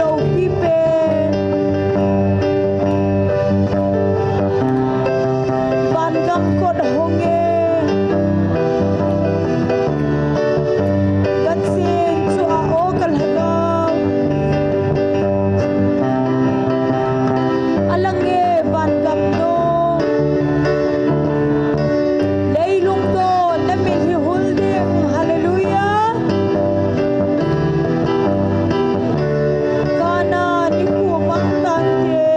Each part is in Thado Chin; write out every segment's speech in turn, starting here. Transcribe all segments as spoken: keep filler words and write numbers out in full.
Loupi pen. Vangam kot hong e. Ganching chu a o ka lhagao. Alang e vangam do. Leilung do na mitlhi hul ding. Hallelujah. Kana nikho mang tante.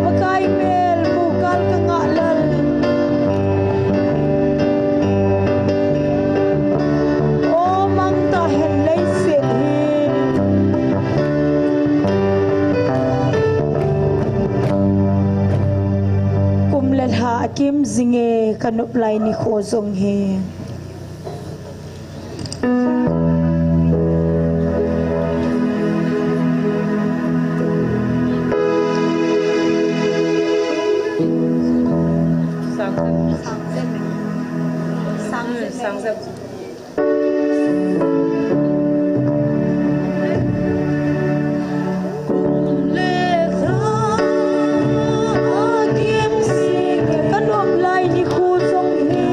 Pakai mel mu kal ka ngah lal. O mang ta hen leiset hi. Kum le lha akim jinge ka nop lai nikho jong hi. Ka nop lai nikho jong hi.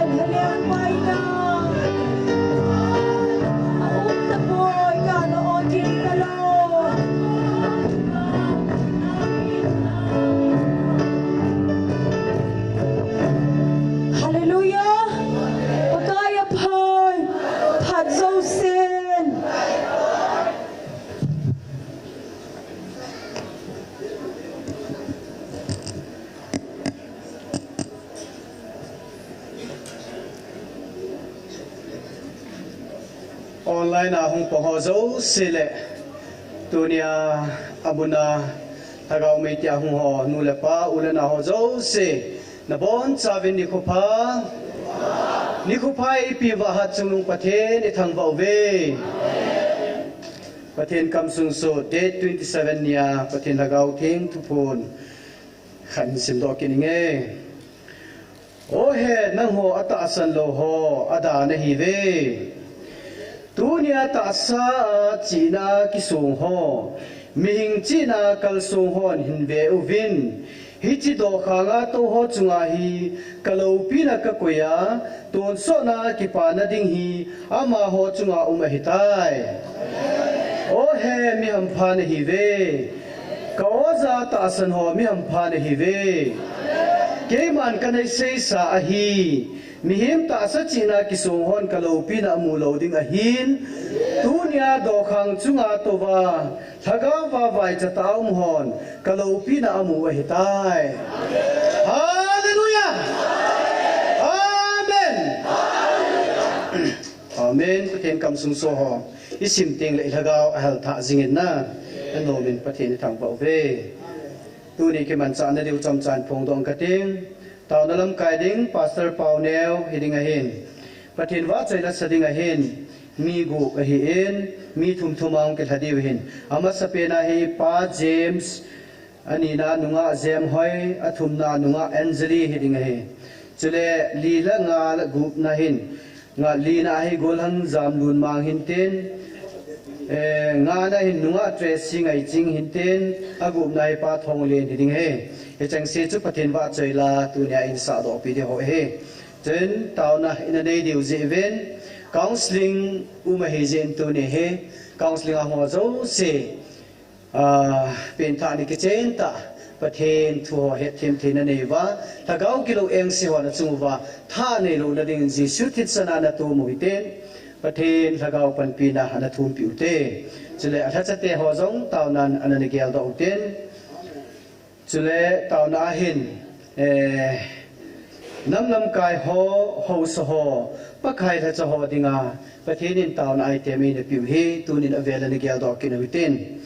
Hallelujah. Hallelujah. Pakai aphai. Phat jousen. Online a hung pang ho jouse le, tunia abuna Lhagao Meitei a hung ho, nu le pa, u le nao ho jouse, nabonchauvin nikho pha. Nikho pha eipeuva Hatchungnung Pathen ithangvah uve. Pathen kamsung soh, date twenty seven nia Pathen Lhagao Theng thuphon khat simdoh kit inge. O he, nangho atahsan lou ho, ada nahiuve. Tunia tahsa a chihna kisong ho, mihem chihna kalsong hon hinve uvin. Hiche dokhanga tou ho chunga hi kaloupina kakoi a, tonsotna kipana ding hi amaho chunga um ahitai. O he, mi hampha nahiuve. Ka oja tahsan ho, mi hampha nahiuve. Keiman kanei seisa ahi. Mihem tahsa chihna kisong hon kaloupina amu lou ding ahin. Tunia dokhang chunga touva, Lhagao a vaicha tah a um hon kaloupina amu ahitai. Hallelujah. Amen. Amen. Pathen kamsung soh ho isim tengle ilhagao ahal thah jingin na, anomin Pathen ithangvah uve. Tuni kimanchahna diu chomchan phongdoh kate. Taona lamkai ding Pastor Pauneo hiding ahin. Pathen vahchoina sa ding ahin. Mi gup ahin, mi thum thum a hung kilha diu ahin. Amasapen a hi Pa James, anina nungah Jemhoi, athumna nungah Anjali hiding ahi. Chule li le nga le gupna hin, nga lina hi Golhang Jamlunmang hintin, eh, ngana hin nungah Tracy Ngaiching hintin, agupna hi Pa Thonglen hiding ahi. Hichengse chu Pathen vahchoila tunia insahdohpi ding ho ahi. Chun taona ina nei diu jeh uvin, counseling um ahi jeh in tuni hi, counseling a hung ho jouse, ah, pengthah ni kichen tah, Pathen thu ho hetthem theina neiuva, lhagao kilou engse ho nachung uva, tha neilouna dingin Jesu thisan a natom u hite, Pathen lhagao panpina anathumpeh ute. Chule alhachate ho jong taonan ana geldoh ute. Chule taona ahin, eh, nam lamkai ho, haosa ho, Pakai lhacha ho dinga, Pathen in taona item eina peh u hi, tunin avel a ana geldoh kit u hitin.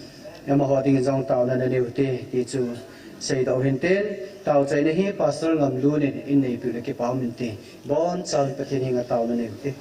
Amaho dingin jong taona nanei ute, ti chu seidoh u hintin, taochaina hi Pastor Ngamlun in, in neipeh u le kipa um inte. Bonchauvin Pathen henga taona nei ute.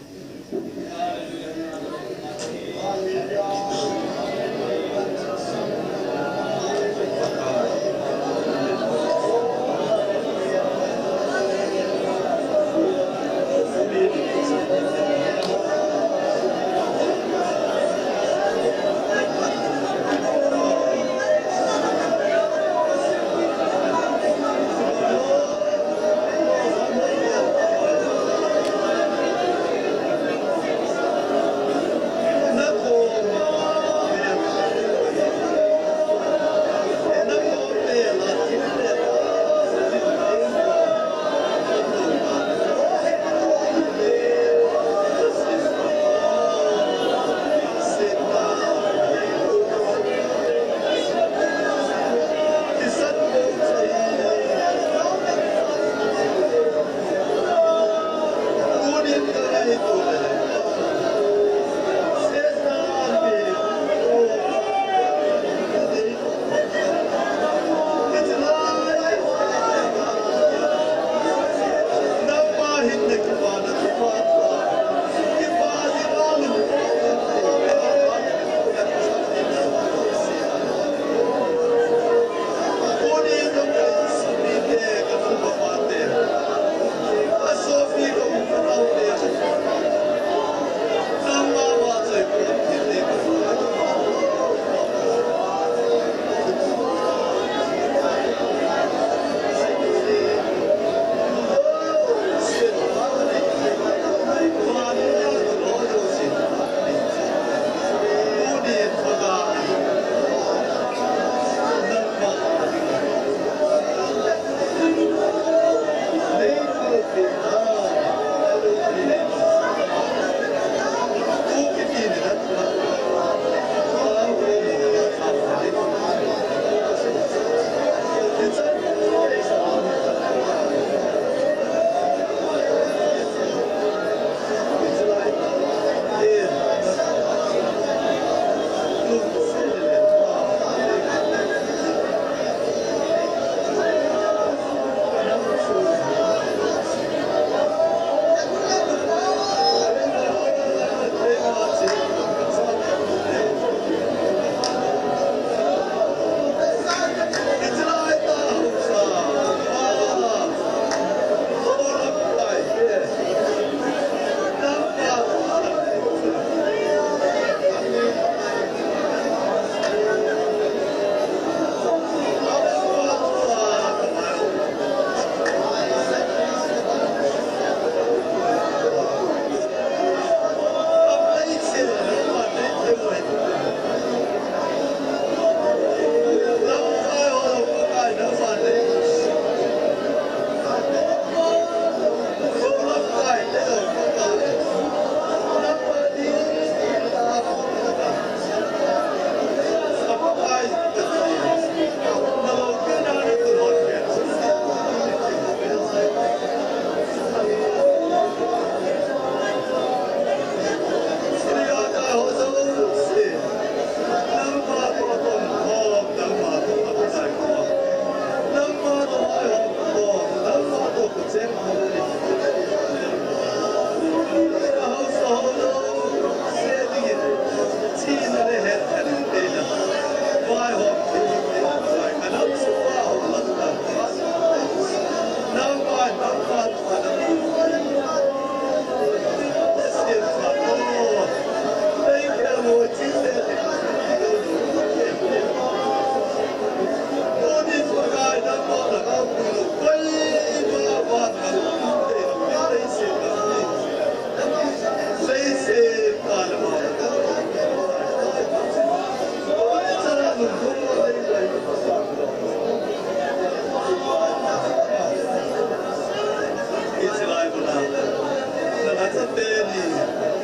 Ni,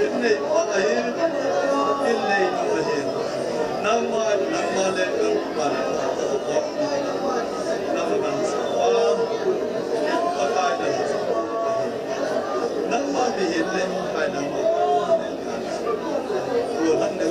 in nei pa ahi, in nei nu ahi. Nangma, nangma le nangma le. Nangma sa pa, Pakai na sa pa ahi. Nangma bihin le Pakai nangma. Tua han le.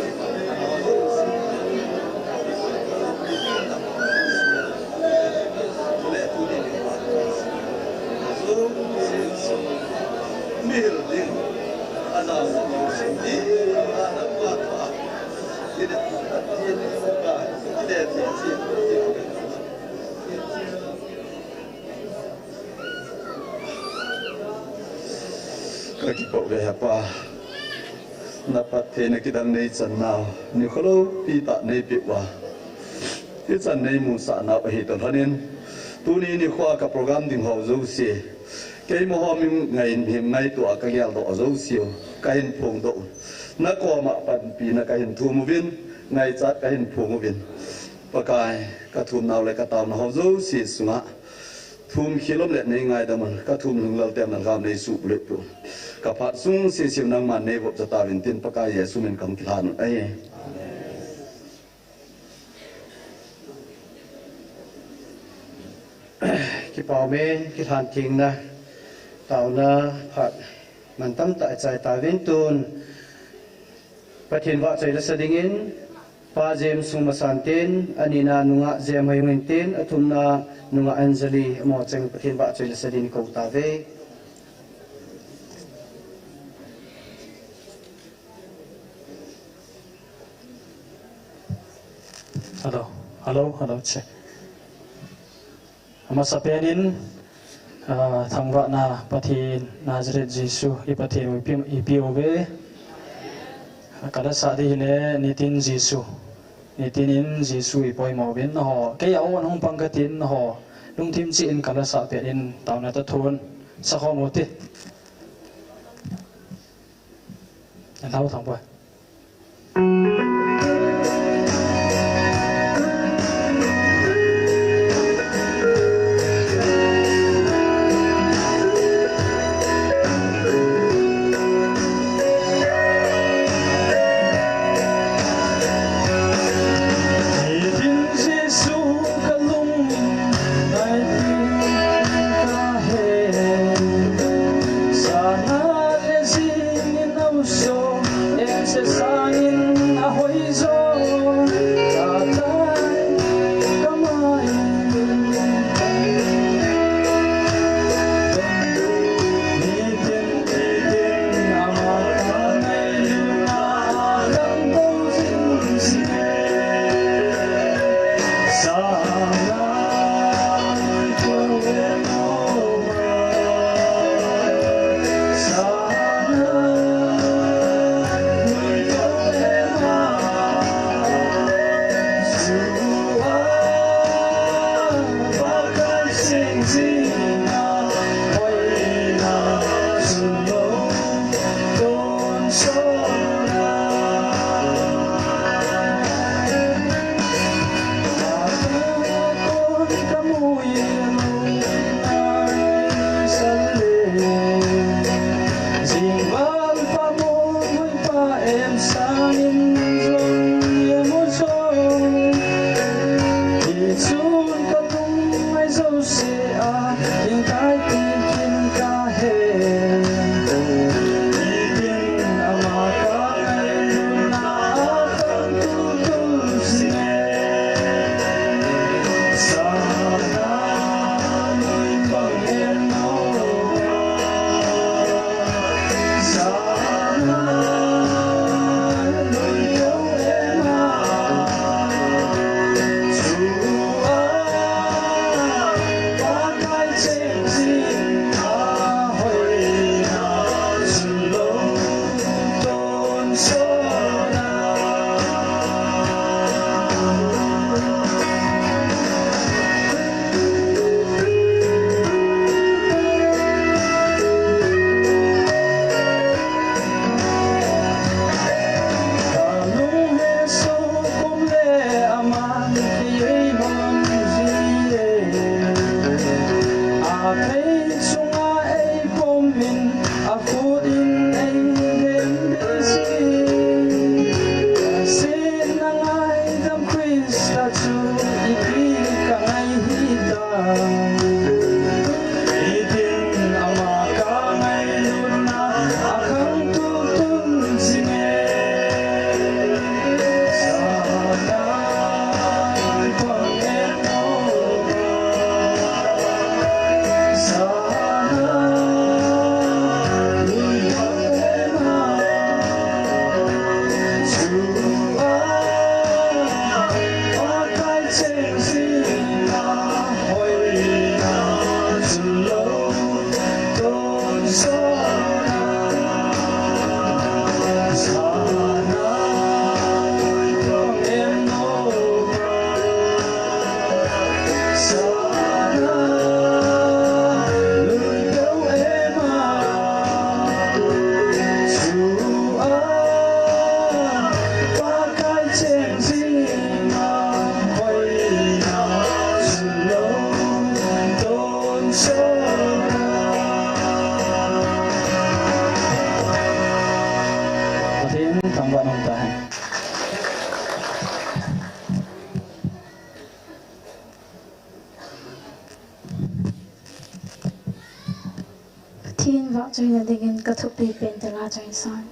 Ka kipah uve Hepa. Na phattheina kidang nei chan nau, nikho loupi tah nei peh uva, hichan nei musah nau ahi toh lhonin, tuni nikho a ka program ding ho jouse, keima ho min ngai, min ngaito a ka geldoh jouse u ka hin phongdoh u. Na koma panpina ka hin thum uvin, ngaichat ka hin phong uvin. Pakai, ka thum nau le ka taona ho jouse sunga thum khel um le nei ngaidam un, ka thum lunglalte a nalham nei suh bulhit peh un. Ka phat sung sese u nangman nei vop cha tauvin tin Pakai Jesu min kahung kilhan u ahi. Kipa ume, kilhan thengna, taona phat mantam tah i chai tauvin tun. Pathen vahchoi la sa dingin, Pa James Sungmasan ten, anina nungah Jem Hoihungin ten, athumna nungah Anjali Mohcheng Pathen vahchoi la sa dingin kou tauve. Hello, hello, hello, check. Amasapen in, ah, thangvahna Pathen Nazareth Jesu, i Pathen u ipi, ipi uve. Ka la sah ding hile, nitin Jesu. Nitin in Jesu i poimo uvin nangho. Kei a on hung pang katin nangho. Lungthim cheh in ka la sah pet in taona tah thon. Sakhom ute. Lau thang pa. Dingin ka thupi pen tala chang san.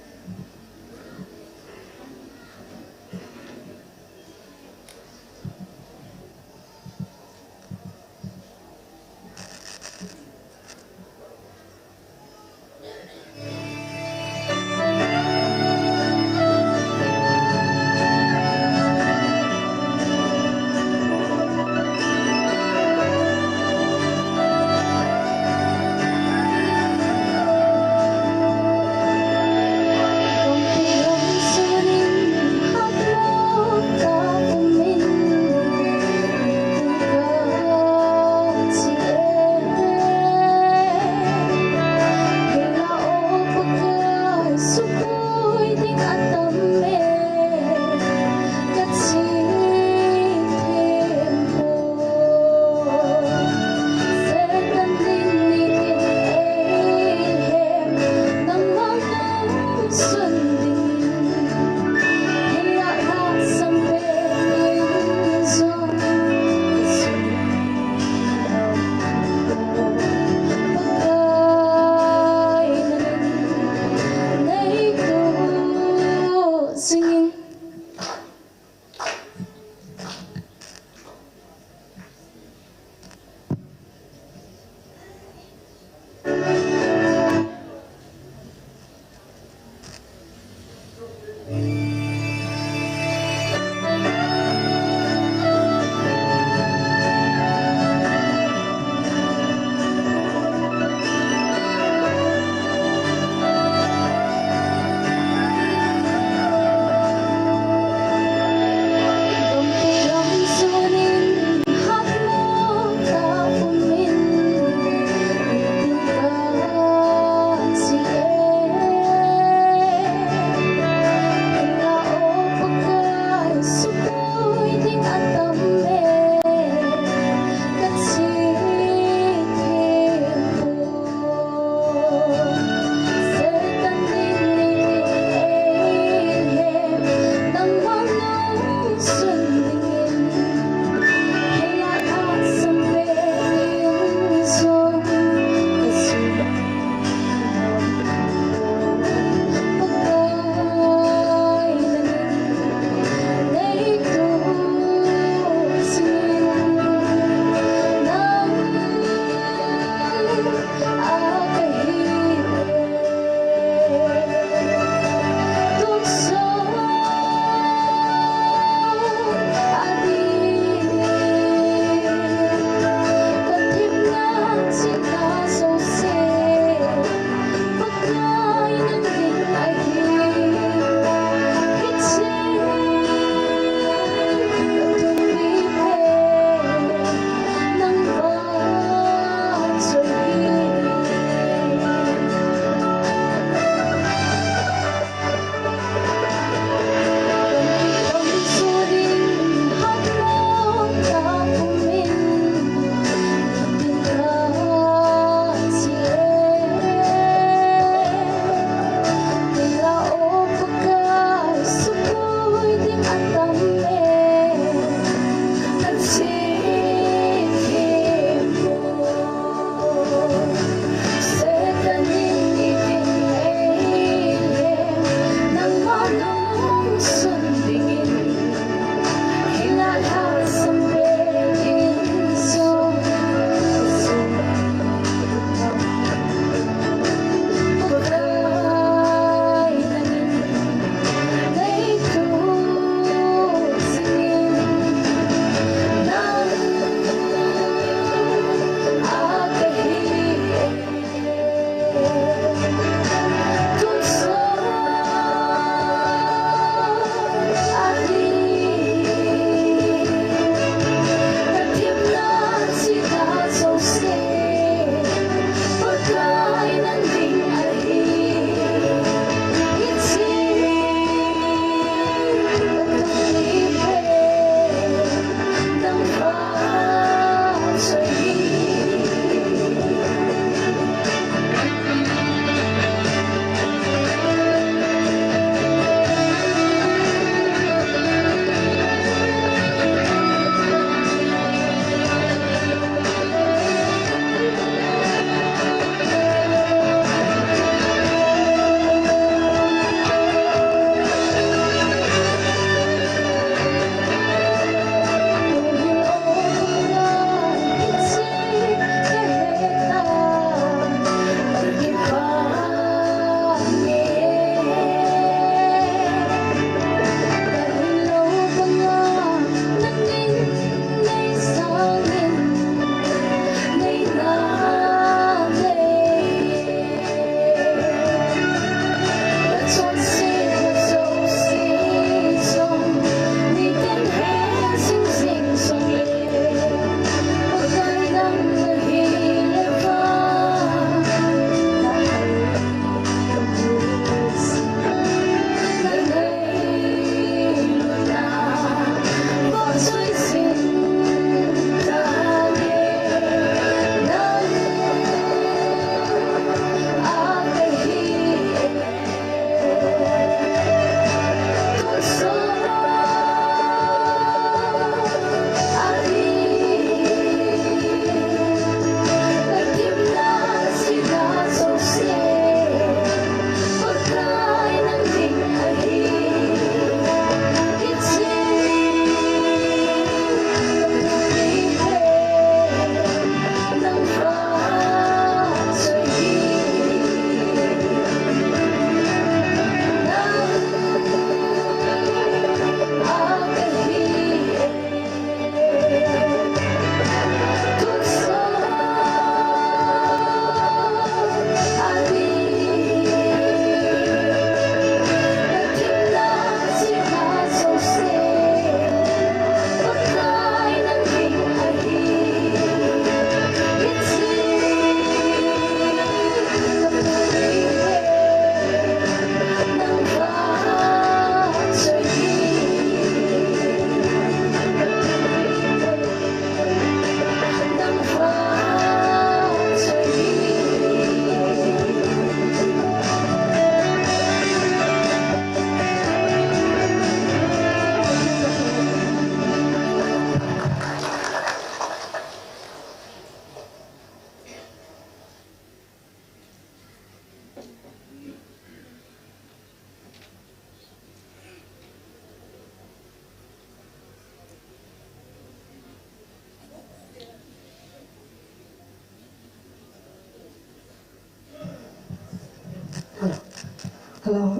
Hello,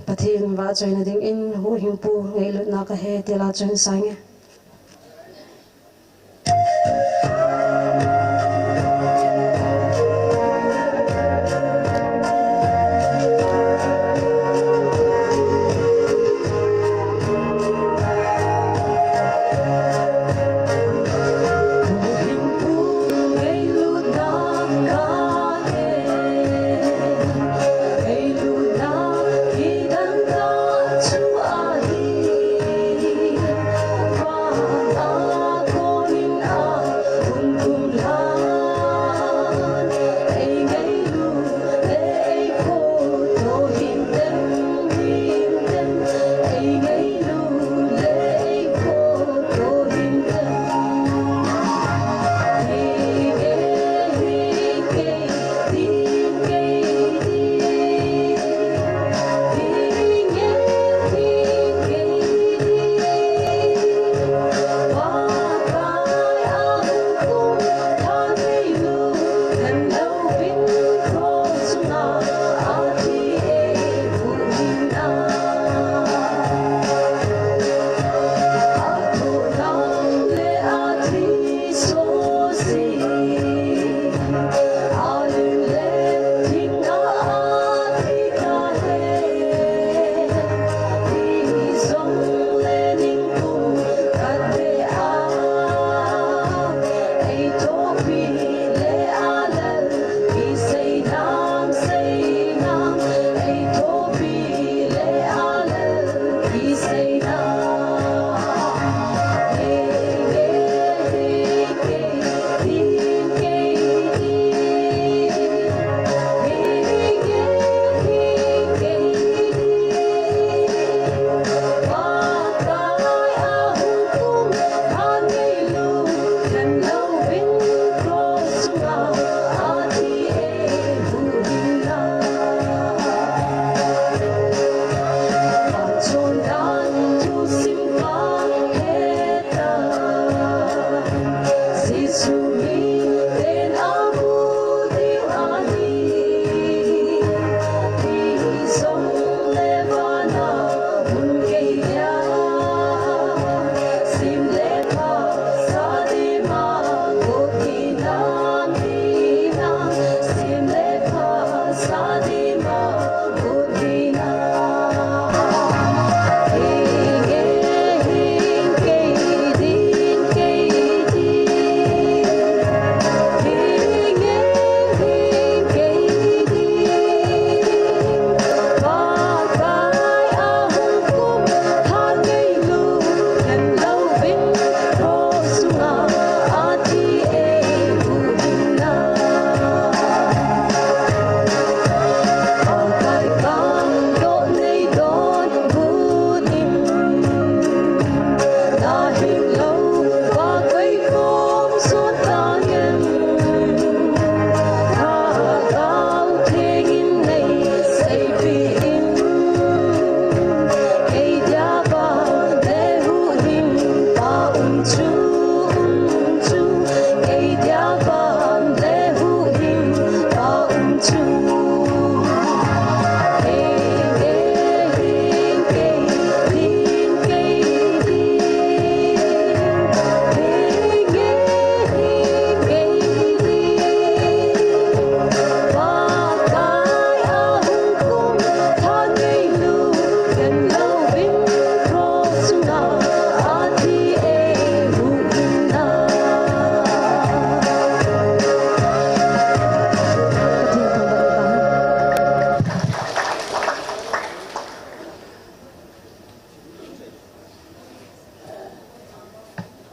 Pathen vahchoina dingin huhhingpu ngailutna kahe ti la chun sange.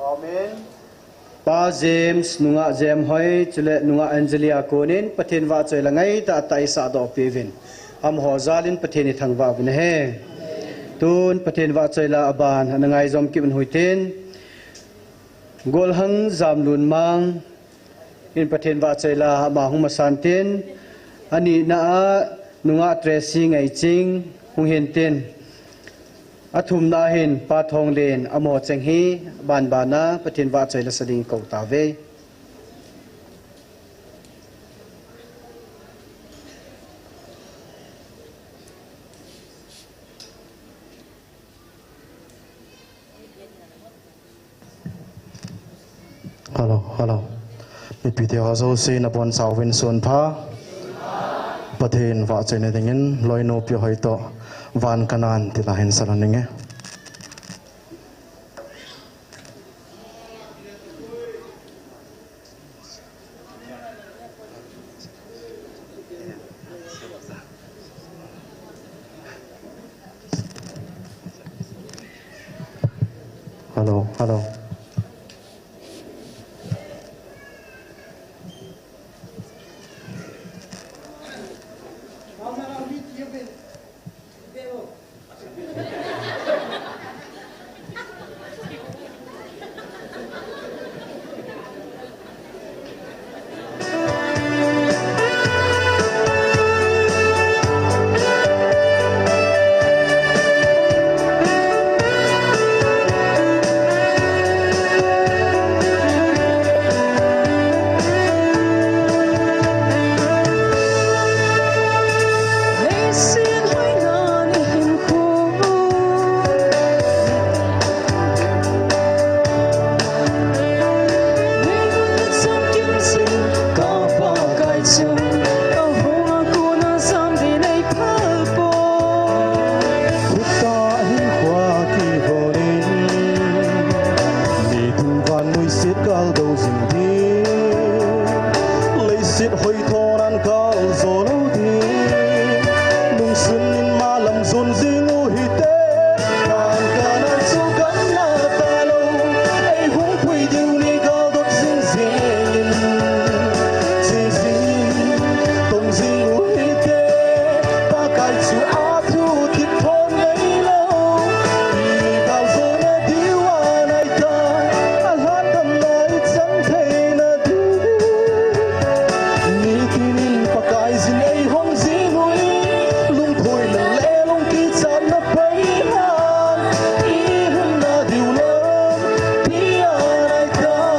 Amen. Pa James, nungah James Hoi, chule nungah Angelia konin Pathen vahchoi la ngaitah tah isahdoh peh uvin. Amaho jalin Pathen ithangvah uvin ahi. Tun Pathen vahchoi la aban ana ngaijom kit un hitin. Golhang Jamlunmang in Pathen vahchoi la ama hung masan tin, anina a nungah Tracy Ngaiching hung hin tin, athumna a hin Pa Thonglen, amaho cheng hi banbana Pathen vahchoi la sa ding kou tauve. Hello. Mipite ho jouse nabonchauvin sunpha. Pathen vahchoina dingin loinu pi hoi toh Van Kanan ti la hin salon inge. Hello, hello. Leiset hoi thon an kaljo lou ding. Nungsun in malam jon jing u hite. Van Kanan chu gamla talou. Eihung pui diu ni galdot jing jing in. Jing jing in tong jing u hite. Pakai chu athu thip thon neilou. I kaljo na diu a nai ta. Alhat damna i chan theina Nitin in Pakaiyin eihong jing u hi, lungphuina le lungkichatna pei han, i lhunna diu lampi a nai tai.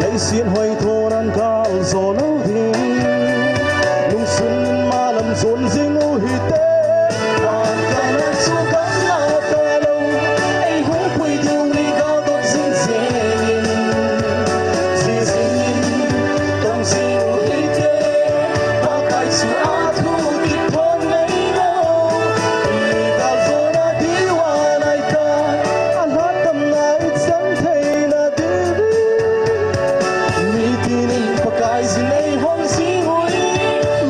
Leiset hoi thon an kaljo lou ding, lungsun in malam jon jing u hite. Van Kanan chu gamla talou, eihung pui diu ni galdot jing jing in. Jing jing in tong jing u hite. Pakai chu athu thip thon neilou. I kaljo na diu a nai tai. Alhat damna i chan theina diu. Nitin in Pakaiyin eihong jing u hi,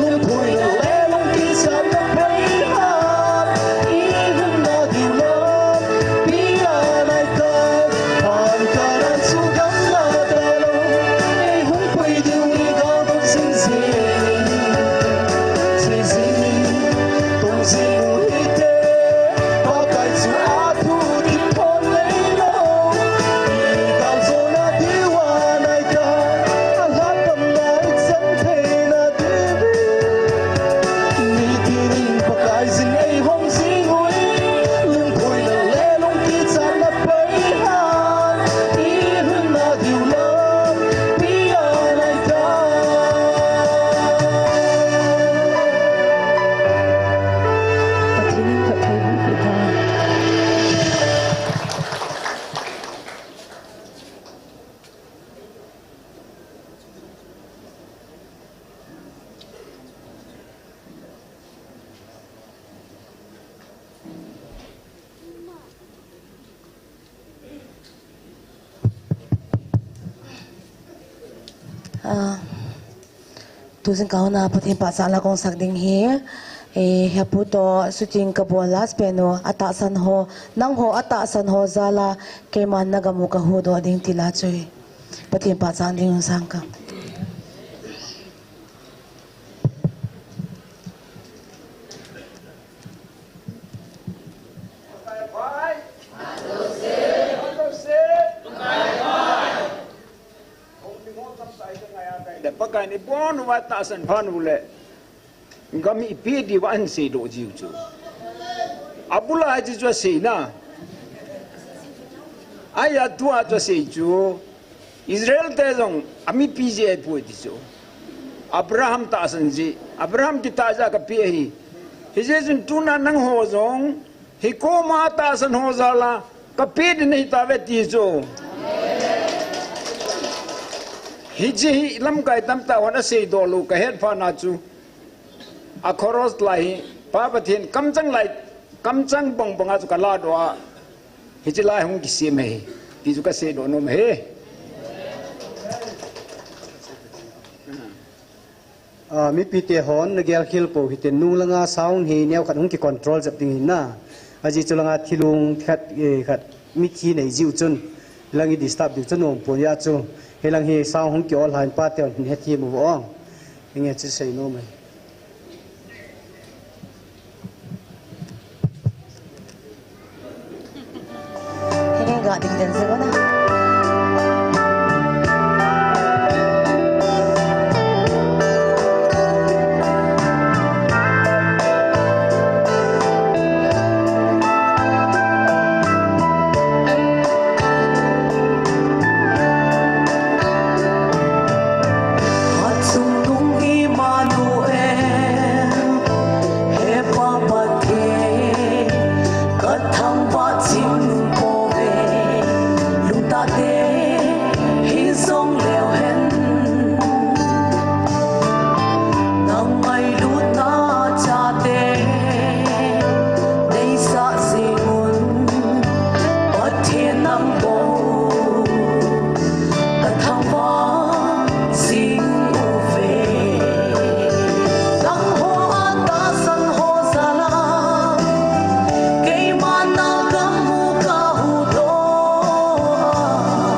lungphuina le lungkichatna pei han, i lhunna diu lampi a nai tai. Van Kanan chu gamla talou, eihung pui diu ni galdot jing jing in. Jing jing in tong jing u hite. Pakai chu athu thip thon neilou. I kaljo na diu a nai tai. Alhat damna i chan theina diu. Nitin in Pakaiyin eihong jing u hi, lungphuina le lungkichatna pei han, i lhunna diu lampi a nai tai. Pathen in phatthei boh peh tahen. Ah, tujingkah a Pathen pachatna kong sak ding ahi. Eh, hepu toh shooting kabol last pen u, atahsan ho, nangho atahsan ho jal a, keiman nagam u kahuhdoh ding ti la chu ahi. Pathen pachat ding u sang ka. Ni bon uva tahsan phat uleh gam ipi diuva ahin seidoh jiu chu. Abul a hiche chu asei na. Ahia tua chu asei chu. Israel te jong amipi jeh ahipoi ti chu. Abraham tahsan jeh. Abraham kitah jeh a kapeh ahi. Hijeh chun tuna nangho jong hi koma tahsan ho jal a kapeh ding ahitauve ti chu. Hiche hi lamkai tamtah hon aseidoh lou kahet phat na chu. Akhorus lai hi, Pa Pathen kamchang lai, kamchang bang bang a chu kaladoh a, hiche lai hung kisem ahi, ti chu kaseidoh nom ahi. Ah, mipite hon nagel khel pou hite, nung langa sound hi neokhat hung kicontrol jep ding ahi na. Ajeh chu langa thilung khat, eh, khat mithi nei jiu chun, lang i disturb diu chu nom pon, hijeh chun, hilang hi sound hung ki-on lhah in pate hon hin hethem uvo. Hinge chu sei nom ahi. Hinge ga ding den se na. Achungnung Immanuel, he Pa Pathen, kathangvah ching pouve, lungtah tah in hijong leu hen. Nang ngailutna chate neisah jing un, Pathen nang bou kathangvah jing uve. Nangho tahsan ho jal a, keiman na kamu kahuhdoh a,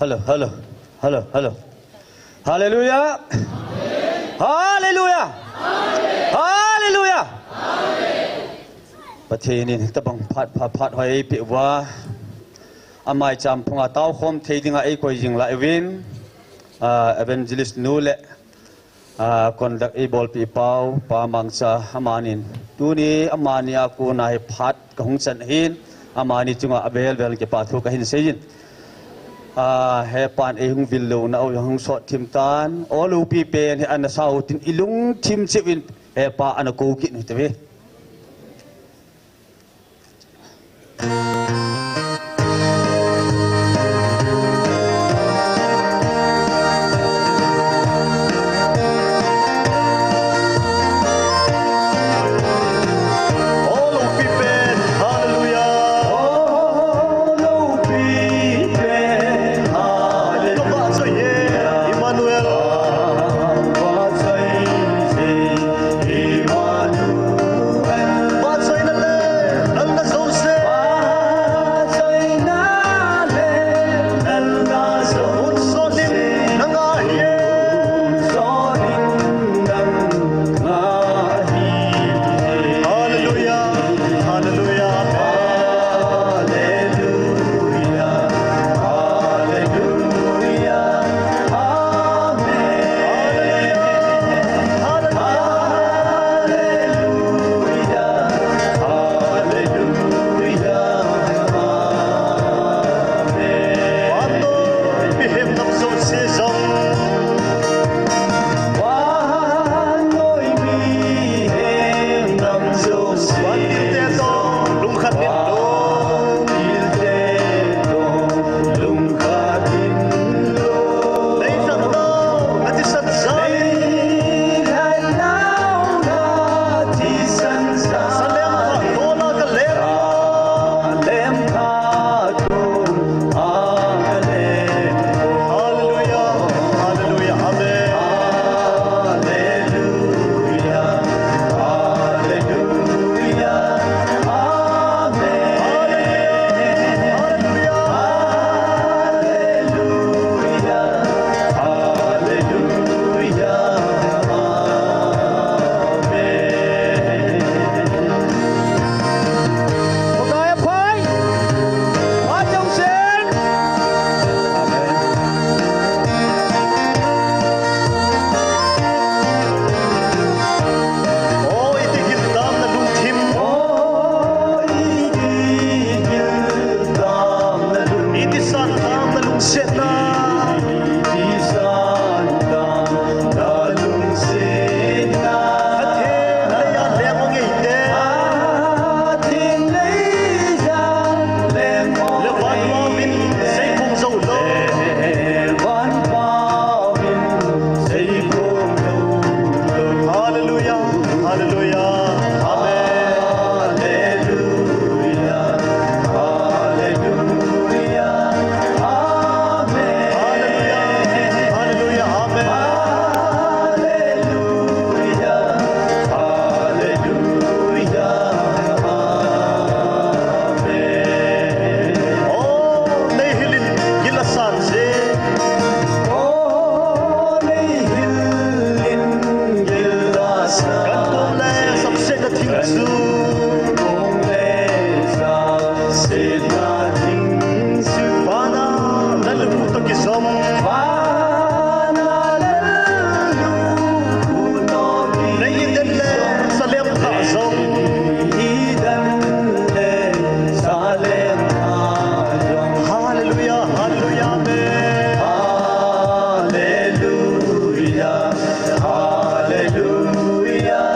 Hello, hello, hello, hello. Hallelujah. Hallelujah. Hallelujah. Pathen in tabang phat, phat, phat hoi eipeh uva, amai cham phunga tao khom thei dinga eikoi jing lai uvin, ah, evangelist nu le, ah, conduct eibolpi pau, Pa Mangcha, amanin tuni amani a kona hi phat kahung chan ahin, amani chunga avel vel kipa thu kahin seiyin. Ah, hepan eihung vil louna u hung sot thim tan, o lopi pen hi ana sau tin ilungthim cheh uvin, hepa ana kou kit u hite ve. Hallelujah. Hallelujah. Amen. Hallelujah. Hallelujah. Amen. Hallelujah. Hallelujah. Amen. Hallelujah. Hallelujah. Amen. Oh, nei hilin gil asan je. Oh, nei hilin gil asan. Kan kong le sapsetna thing chu. Kong le sapsetna thing chu. Vana lallubu toh kijom. Vana lallubu toh kijom. Nei iden le salem kha jong. Iden le salem kha jong. Hallelujah, hallelujah, amen. Hallelujah. Hallelujah.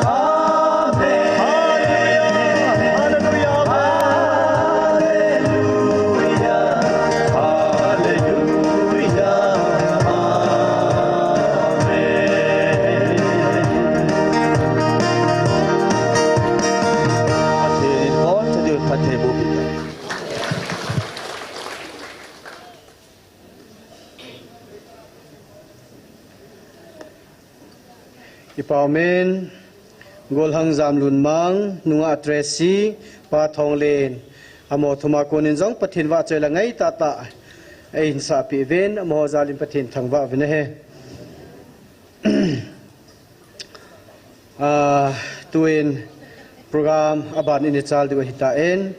Amen. Hallelujah. Hallelujah. Hallelujah. Hallelujah. Amen. Pathen in aboncha diu phatthei boh peh. Kipa umin, Golhang Jamlunmang, nungah Tracy, Pa Thonglen, amaho thuma konin jong Pathen vahchoi le ngai tahtah, Eihin sahpeh uvin, amaho jal in Pathen thangvah uvin ahi. Ah, tuin program aban in ichal diu ahitan.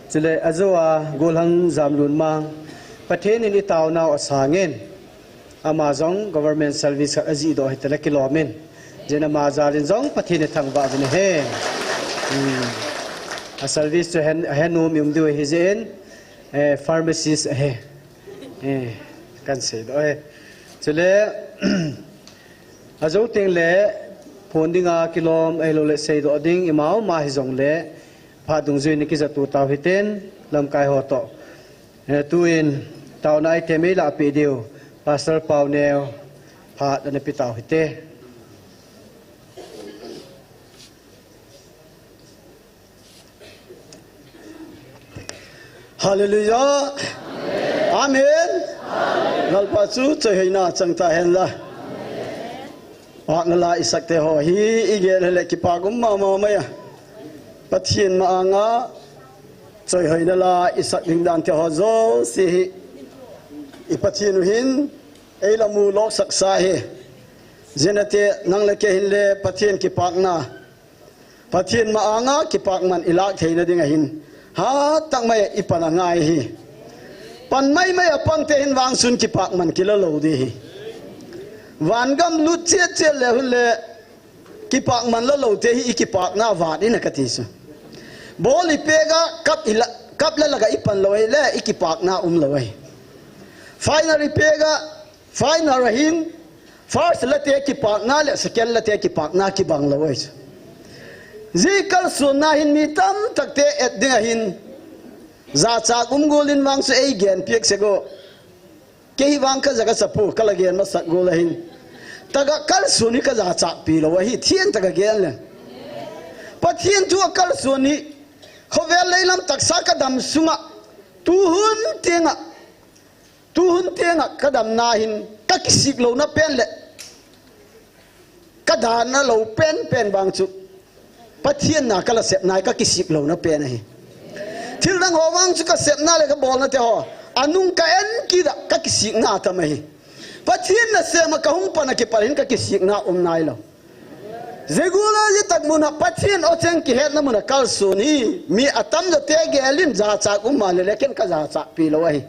Chule ajo a Golhang Jamlunmang, Pathen in itaonau asangin, ama jong government service khat ajihdoh ahitan akilomin. Jeh in ama jal in jong Pathen ithangvah uvin ahi. Hmm. A service chu ahen, ahen um i um diu ahi jeh in, eh, pharmacist ahi. Eh, kan seidoh e. Chule, ajo teng le, phone dinga kilom, ahilouleh seidoh ding, ima uma hijongle, phat dungjui in kijat tau hiten, lamkai ho toh. Eh, tuin, taona item eilahpeh diu, Pastor Pauneo, phat ana pe tau hite. Hallelujah. Amen. Lalpa chu choihoina chang tahen la. Phatna la isah te ho hi igel le kipa gum mama maiya. Pathen ma anga choihoina la isah ding dan te ho jouse hi i Pathen u hin eilamu lou saksa hi. Jeh in ate nang le kei hin le Pathen kipakna Pathen ma anga kipakman ilak theina ding ahin. Hatah mai ipan angai hi. Pan maimai apang te hin vang chun kipakman kila lou ding hi. Vangam lut chet chet le hun le kipakman la lou te hi i kipakna vat in a kati chu. Ball i pega kap i la, kap la laga ipan lou le i kipakna um lou ahi. Final i pega Final ahin, first late kipakna le second late kipakna kibang lou ahi chu. Jeh kalsonna hin mi tamtak te et ding ahin, jachat um gol in vang chu eigen piak sek o. Kei vang kaja kacha poi, kala gen masat gol ahin. Taga kalson hi kajachat pi lou ahi, thien taga gen le. Pathen thu a kalson hi, khovel leilam taksa kadam sunga, tuhun tenga, Tuhun tenga kadamna hin kakisik louna pen le kadana lou pen pen vang chu Pathen na kala sepna hi kakisik louna pen ahi. Thil dang ho vang chu kasepna le kabolna te ho anung ka en kida kakisikna tam ahi. Pathen na sema kahung pana kipal hin kakisikna um nailou. Jeh gula jeh tak muna Pathen o cheng kihetna muna kalson hi mi atam jo te gelin jachat um ma le le ken kajachat pi lou ahi.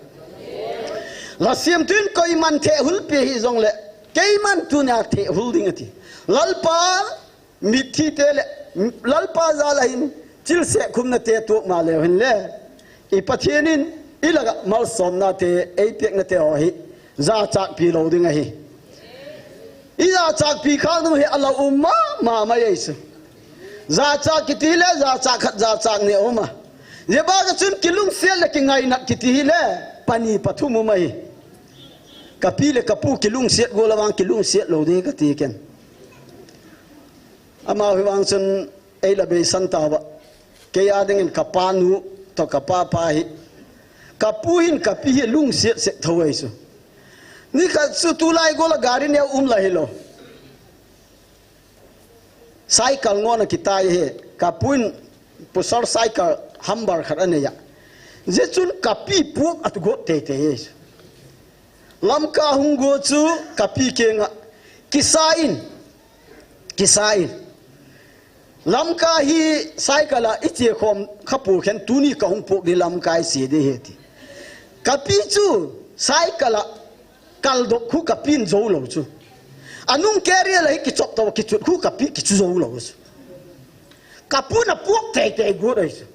Lasiam tun koiman thehul pi hijongle keiman tunia thehul ding ati. Lalpa mithi te le Lalpa jal ahin chilse khumna te tuak ma leu hin le i Pathen in ilaga malsomna te eipekna te ho hi jachat pi lou ding ahi. I jachat pi khang ding hi ala um mama ahi chu. Jachat kiti le jachat khat jachat ni um a. Jeh ba ka chun kilungset le kingaina kiti hi le pani pathum um ahi. Kapi le kapu kilungset gol a vang kilungset lou ding kati ken. Amaho hi vang chun eila beisan tauva. Kei a dingin kapa nu toh kapa pa hi. Kapu hin kapi hi lungset set thou ahi chu. Nikhat chu tulai gol a gari neo um la hilou. Cycle ngona kitai hi. Kapu in Pulsar cycle Hummer khat anei a. Jeh chun kapi puak atu got teitei ahi chu. Lamka hung go chu kapi kenga kisa in, kisa in. Lamka hi cycle a iche khom khapu khen tuni kahung puak di Lamka iche di he ti. Kapi chu cycle a kaldop khu kapin jou lou chu. Anung carrier la hi kichop tauva kichut khu kapi kichu jou lou chu. Kapu na puak teitei got ahi chu.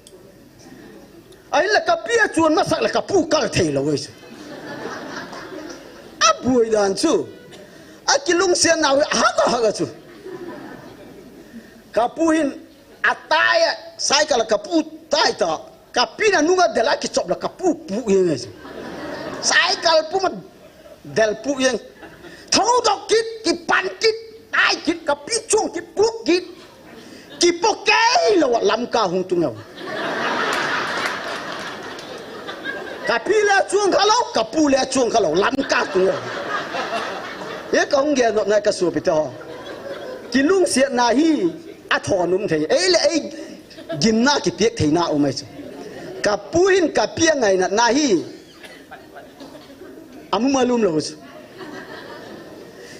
Ahinla kapi a chun masak le kapu kal thei lou ahi chu. Aboi dan chu. Akilungset nau hi ahak ahak a chu. Kapu hin atai a, cycle a kapu tai ta. Kapi na nunga del a kichop la kapu pu ing ahi chu. Cycle puma Del pu ing. Thou dok kit, kipan kit, tai kit, kapi chung kit, puk kit. Kipo kei lou a Lamka hung tung lou. Kapi le chung kha lou, kapu le chung kha lou, Lamka tung lou. Ye kahung gen nop na kasopi te ho. Kilungsetna hi athon um thei. Ei le ei gimna kipiak theina um ahi chu. Kapu hin kapi a ngainatna hi Amu malum lou chu.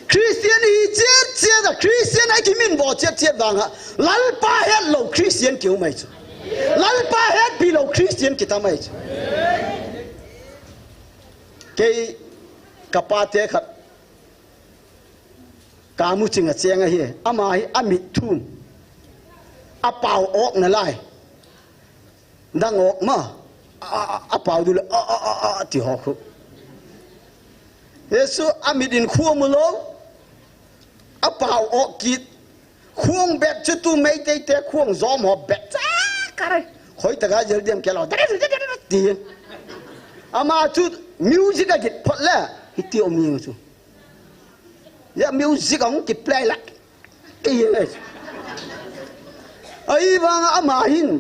Christian hi chet chet a, Christian a kimin bol chet chet vang a, Lalpa het lou Christian kiu mai chu. Lalpa hetpi lou Christian kita mai chu. Kei ka pate khat kamu ching a cheng ahi, ama hi amit thum. A pau ok na lai. Dang ok ma. A, a, a, a pau du le, a, a, a, a, ti ho khu. Jesu amit in khu mu lou. A pau ok kit. Khuang bet chu tu Meitei te khuang zom ho bet cha ka rai. Khoi taka jel diam ke lo. Ti. Ama chu music a git phot le. Hiti om ni chu. Ya music a hung ki play la. Ei, ei. Ahivang ama hin.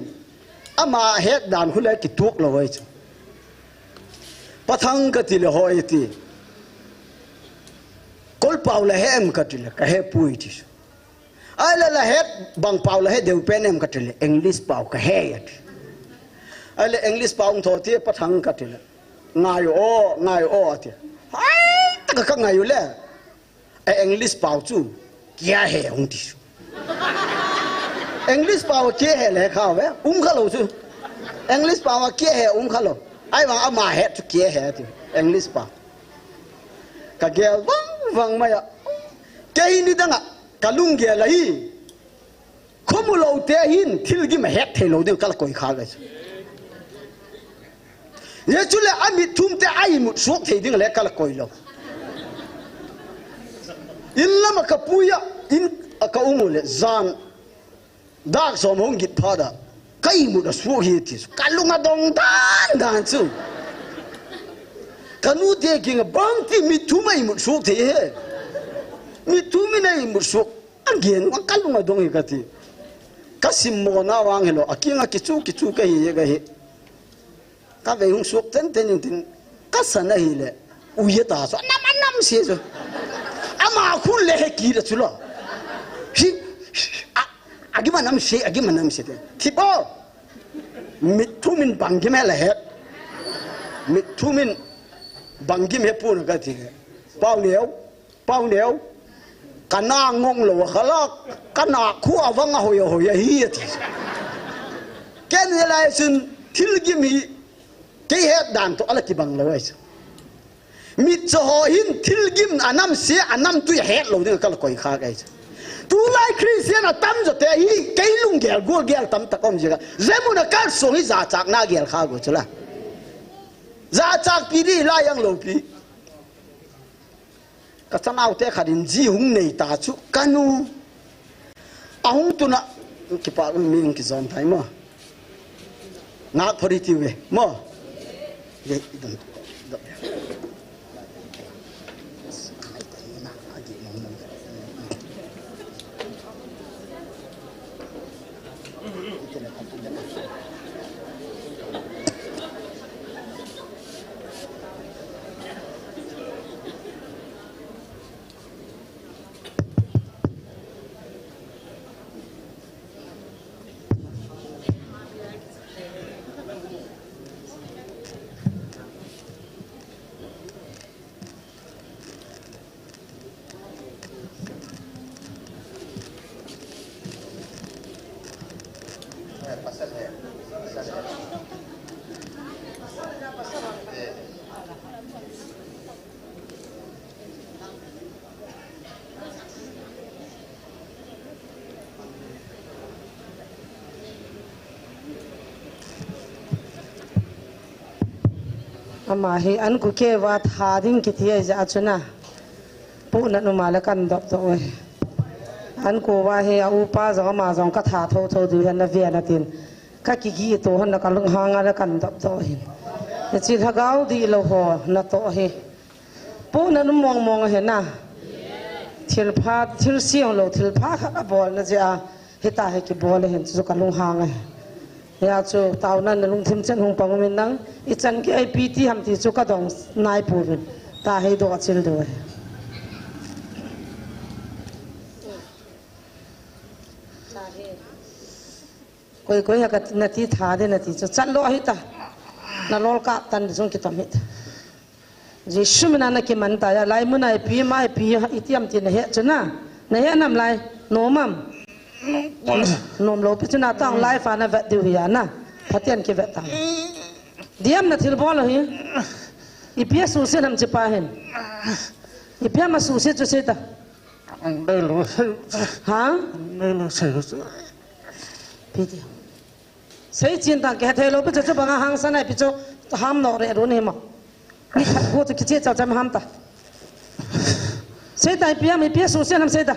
Ama het dan khu le kituak lou ai chu. Pathang ka ti le hoi ti. Kol pau la he em ka ti le ka he pui ti. Ai la la het bang pau la he deu pen em ka ti le English pau ka he ya ti. Ai le English pau thou ti Pathang ka ti le. Ngai o, ngai o ti. Hai ta ka ngai u le. A English pau chu kia he hung ti chu. English pau kia he le kha ve, um kha lou chu. English pau kia he um kha lou. Ahivang ama het chu kia he ti. English pau. Ka gel vang vang mai a. Kei ni dang a, ka lunggel a hi. Khomu lou te hin thil gim a het thei lou ding ka la koi kha gai chu. Jesu le amit thum te a imut suak thei ding le ka la koi lou. In lam a ka pui a, in a ka um u le jan. Dak som hung git phat a. Ka imut a suak hi ti chu. Ka lung a dong dan dan chu. Ka nu te king a bang ti mit thum a imut suak thei he. Mit thum in a imut suak. A gen, a ka lung a dong hi ka ti. Ka simmo na vang hi lou, a king a kichu, kichu ka hi, ka hi. Ka vei hung suak ten ten in tin, ka san a hi le, u ye ta chu, a nam, a nam se chu. Ama khun le he ki le chu lo. Hi, a, a gim a nam se, a gim a nam se te. Thi po, mit thum in bang gim he la he. Mit thum in bang gim he pu na ka ti le. Pau neo. Pau neo, ka na ngong lou a kha la, ka na khu a vang a hoi a hoi a hi a ti. Ken hi lai chun thil gim hi kei het dan toh a la kibang lou ai chu. Mit cho ho hin thil gim a nam se a nam tui a het lou ding a ka la koi kha gai chu. Tulai Christian a tam jo te hi kei lunggel gol gel tam tak om jia. Jemun a kal song hi jachak na gel kha go chu la. Jachak pi di lai ang lou pi. Ka chanau te khat in ji hung nei ta chu ka nu. A hung tun a kipa mi hung kijom thai mo. Ngak phori ti ve mo. Ye, i dun, dun. Ama hi an ku keva tha ding kiti a ija chuna. Pu na numa le kan dop to e. An ku va hi a upa jong ama jong ka tha tho tho du hen na ve na tin. Ka kigi to hon na ka lunghang a le kan dop to hin. Chi lhagao di lo ho na to hi. Pu na nu mong mong a hena. Thil pha, thil siang lo, thil pha khat a bol na jia. Hita hi kibol a hin chu ka lunghang a. Hia chu tau nan na lungthim chen hung pang min nang. I chan ki ai pi ti ham ti chu ka dong nai pu vin. Ta hei do a chil do a. Koi koi ha ka na ti tha de na ti chu chan lo a hita. Na lol ka tan jong ki tam hita. Jesu mina nakiman ta ya, lai muna ipi ma ipi itiam ti nahe chu na. Nahe nam lai, nom am? Nom lou pi chu na tang lai fa navet diu hi a na. Pathen kivet ta. Diam na thil bol lou hi. Ipi a susia nam chi pa hin. Ipi a ma susia chu sei ta. Ang dei lou sei. Ha? Ang dei lou sei. Pi ti. Sei chin tang kei thei lou pi chu chu banga hangsan ai pi chu ham no re ru ni ma. Ni khat go chu kichi chau cham ham ta. Sei ta ipi a mi pi a susia nam sei ta.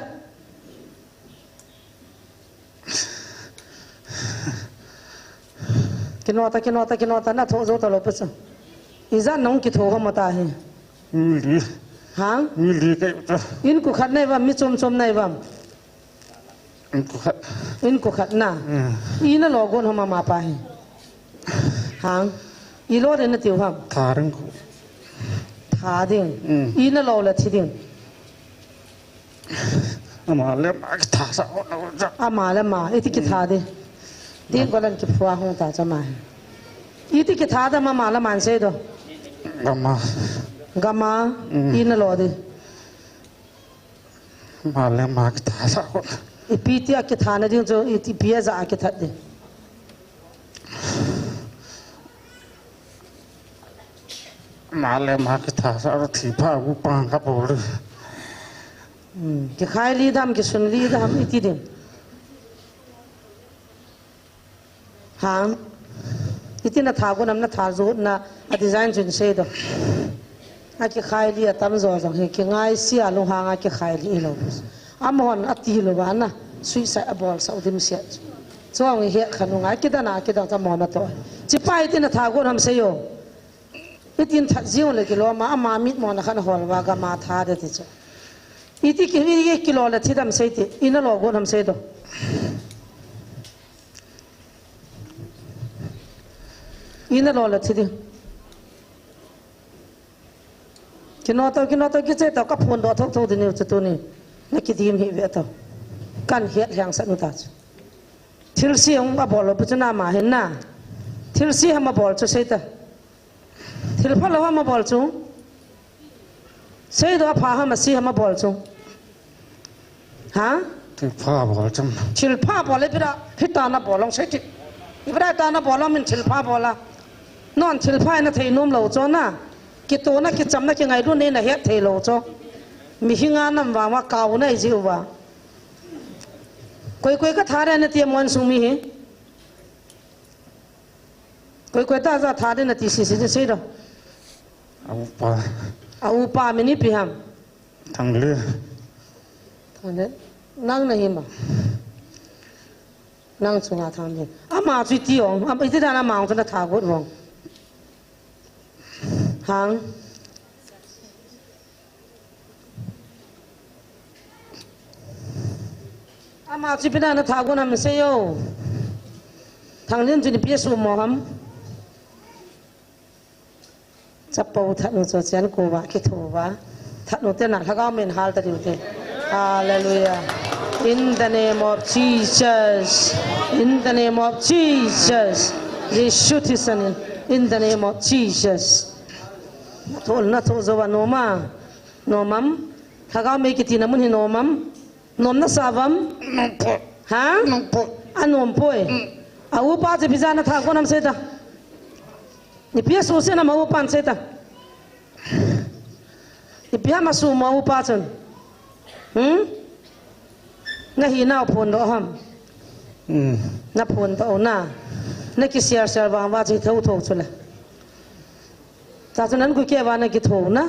Kinota, kinota, kinota, na tho jo ta lou pi chu. Ijat nong kitho ho ma ta hi. Mi li. Ha? Mi li kai ta. In ku khat nei vam, mi chom chom nei vam. In ku khat. In ku khat na. Hmm. I na lo gon ho ma ma pa hi. Ha? I lo de na tiu ham. Tha ding ku. Tha ding. Hmm. I na lo la thi ding. Ama le ama kitha sa ho na ho sa. Ama le ama, iti kitha de. Ding ko lan kiphua hung ta cha ma. Iti kitha da ma ma la man sei do. Gama. Gama, mm. I na lo de. Ma le ma kitha sa ho. Ipi ti a kitha na ding chu, iti pi a ja a kitha de. Ma le ma kitha sa ro thi pha gu pang ka bol. Hmm, kikhai li dam, kisun li dam, iti ding. Hang. Iti na tha gu nam na tha jo na a design chun sei do. A kikhai li a tam jo jong hi kingai sia lung hang a kikhai li lou. Amahon ati lou ba na. Suicide a bol sa u dim sia. Chuang hi khan u ngai kidana kidang ta mo na to. Chi pa iti na tha gu nam sei yo. Itin that jiu le kilo ma, ama mit mo na khan hol wa ga ma tha de ti chu. Iti ki, i, i kilo le thi dam sei ti, i na lo gon ham sei do. I na lo le thi di. Kino to, kino to, kiche to, ka phun do tho tho di ni chu tu ni. Na kidim hi ve to. Kan hiat hiang sa nu ta chu. Thil si hung a bol lo pu chu na ma hin na. Thil si ham a bol chu sei ta. Thil pha lo ham a bol chu. Sei do a pha ham a si ham a bol chu. Ha? Thil pha bol chu. Thil pha bol le pira hita na bol long sei ti. Ipira ta na bol long min thil pha bol a. Non thil pha na thei nom lo chu na. Kitona kichamna kingailutna na het thei lo chu. Mi hi nga nam va ma kau na i ji u va. Koi koi ka tha re na ti mon sung mi hi. Koi koi ta ja tha de na ti si si si do. A upa. A upa mi ni pi ham. Thang le. Thang le. Nang na hi ma. Nang chunga thang le. Ama chu ti ong. Ama iti da na ma ong chu na tha got ong. Hang. Ama chu ipi na na tha gon ham sei yo. Thang lim chu ni pi su mo ham. Chapo that nu cho chian ko va ki tho va. That nu te na lhagao min hal ta diu te. Hallelujah. In the name of Jesus. In the name of Jesus. Jesu Christ in. In the name of Jesus. Na tho na tho jo va no ma. Nom am? Lhagao mei kiti na mun hi nom am? Nom na sa vam? Nom po. Ha? Nom po. A nom poi. Mm. A upa chu ipi ja na tha gon ham sei ta. Ipi a susia nam a upan sei ta. Ipi ham a su mo upa chun. Hmm? Na hi nau phun do ham. Mm. Na phun do na. Na ki share share vang va chi tho tho chu le. Ta chu nan ku ke va na ki tho na.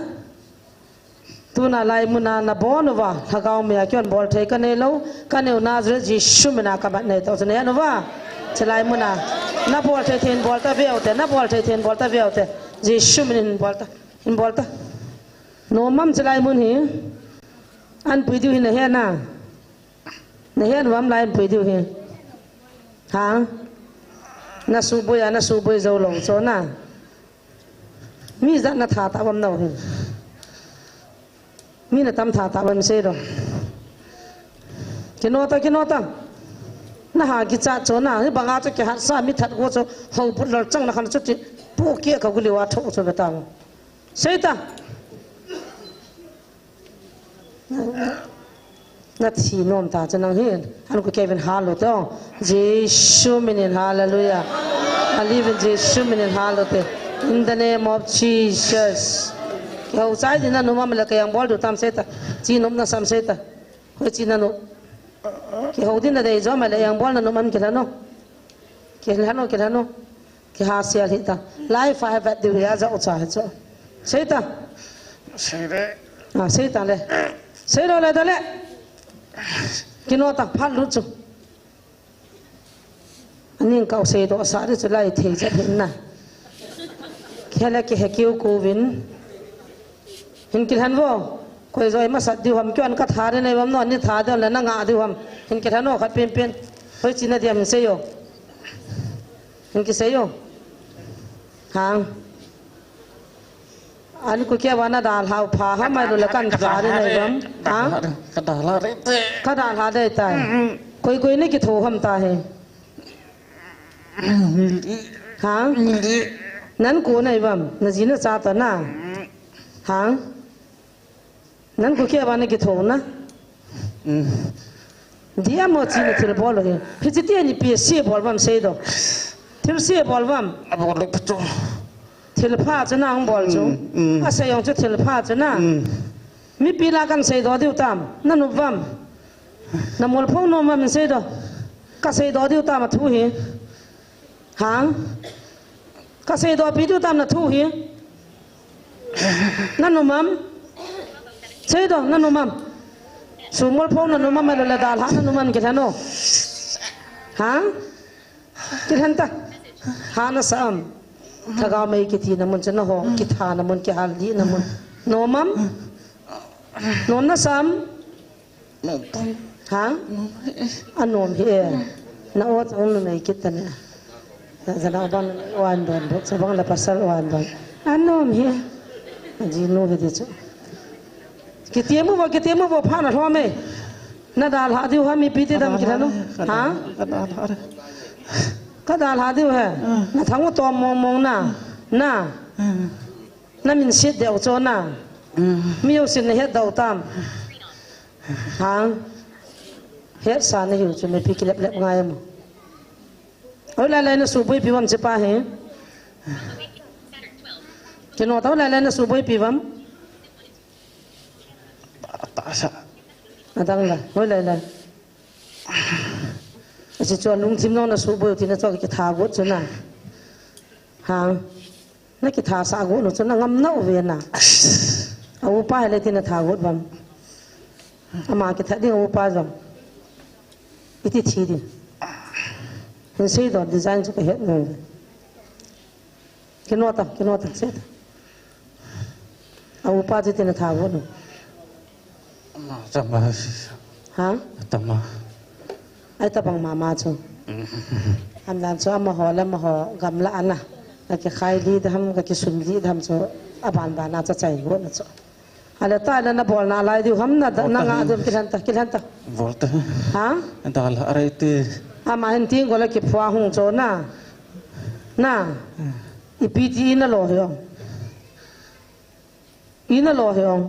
Tuna lai muna na bon uva, lhagao mei a kion bol thei ka nei lou, ka neu Nazareth Jesu mina ka mat nei to chu nei an uva. Chi lai muna, na bol thei thei in bol ta veu te, na bol thei thei in bol ta veu te, Jesu min in bol ta, in bol ta. Nom am chi lai mun hi, an pui diu hi na he na. Na he nu am lai an pui diu hi. Ha? Na su bui a, na su bui zo lou cho na. Mi jat na tha ta bam nau hi. Mi na tam tha ta bam sei do. Kino ta, kino ta. Na ha ki cha cho na, hi banga cho ki hat sa mi that go cho, ho put lal chang na khan cho ti, pu ki ka gu liwa tho cho beta. Sei ta. Na thi nom ta chu nang hin. An ku kevin hal lo te. Jesu minin hallelujah. A living Jesu minin hal lo te. In the name of Jesus. Kihou chai din na num am le kei ang bol du tam sei ta. Chi num na sam sei ta. Hoi chi na num. Kihou din na dei jo ma le ang bol na num am kila no. Kila no, kila no. Kiha sia hita. Life a vet diu ya ja u cha he cho. Sei ta. Sei le. Ah, sei ta le. Sei lo le ta le. Kino ta phat lut chu. Aning kau sei do sa de chu lai thei ja hin na. Khele ki he kiu ku vin. Hin kilhan vo. Koi joi masat diu ham kion ka tha de nei vam no ni tha de le na nga diu ham. Hin kilhan o khat pin pin. Hoi chi na diam hin sei yo. Hin ki sei yo. Hang. An ku kia vana dal hau pha ha mai lo le kan tha de nei vam. Hang. Ka dal ha re te. Ka dal ha de ta. Koi koi ni ki tho ham ta he. Hang. Nan ku nei vam. Na ji na cha ta na. Hang. Nan ku kia vana ki tho na. Dia mo chi na thil bol lo he. Hi chi ti ni pi si bol vam sei do. Thil si bol vam. A bol le pa chu. Thil pha chu na ang bol chu. A sei yong chu thil pha chu na. Mipi la kan sei do diu tam. Na nu vam. Na mol phong nom vam sei do. Ka sei do diu tam a thu hi. Hang. Ka sei do pi diu tam na thu hi. Na nu mam. Sei do na nu mam. Su mol phong na nu mam lo le dal ha na nu mam ki thano. Hang. Kilhan ta. Ha na sa am. Thagau mei ki ti na mun chu na ho. Ki tha na mun ki hal di na mun. No mam. No na sa am. Nom pon. Ha? Nom e. A nom hi e. Na o chang numei kit ta ne. Na jana bang wan don do, cha bang la pasal wan don. A nom hi. A ji nu hi di chu. Kitimu vo, kitimu vo pha na lhom e. Na dal ha diu ha mipi te dam ki lhanu. Ha? Ka dal ha re. Ka dal ha diu he. Na thang u tom mong mong na. Na. Na min sit deu cho na. Mi u sin na het dau tam. Hang. Hetsa na hiu chu mipi kilep lep ngai mo. Hoilai lai na suboi pi vam che pa he. Kino ta hoilai lai na suboi pi vam. Ta sa. Adang la. Hoilai lai. Asi chu lungthim nong na suboi ti na chu kitha got chu na. Hang. Na kitha sa got nu chu na ngam na u ve na. A upa hele ti na tha got vam. Ama kitha ding a upa jong. Iti thi ding. Hin sei don design chu ka het nong. Kino ta, kino ta, sei ta. A upa chu ti na tha got nu. Ama chama. Ha? Tama. Ai ta bang mama chu. Am dan chu amaho le amaho gamla ana. Ka kikhai li dam, ka kisun li dam chu. Aban ban a cha chai got na chu. Ale ta le na bol na lai diu ham na da, na nga diu kilhan ta, kilhan ta. Bol ta. Ha? Dal ha re te. Ama hin ting ko le kiphua hung cho na. Na. Ipi ti na lo hi o. Ina lo he ong.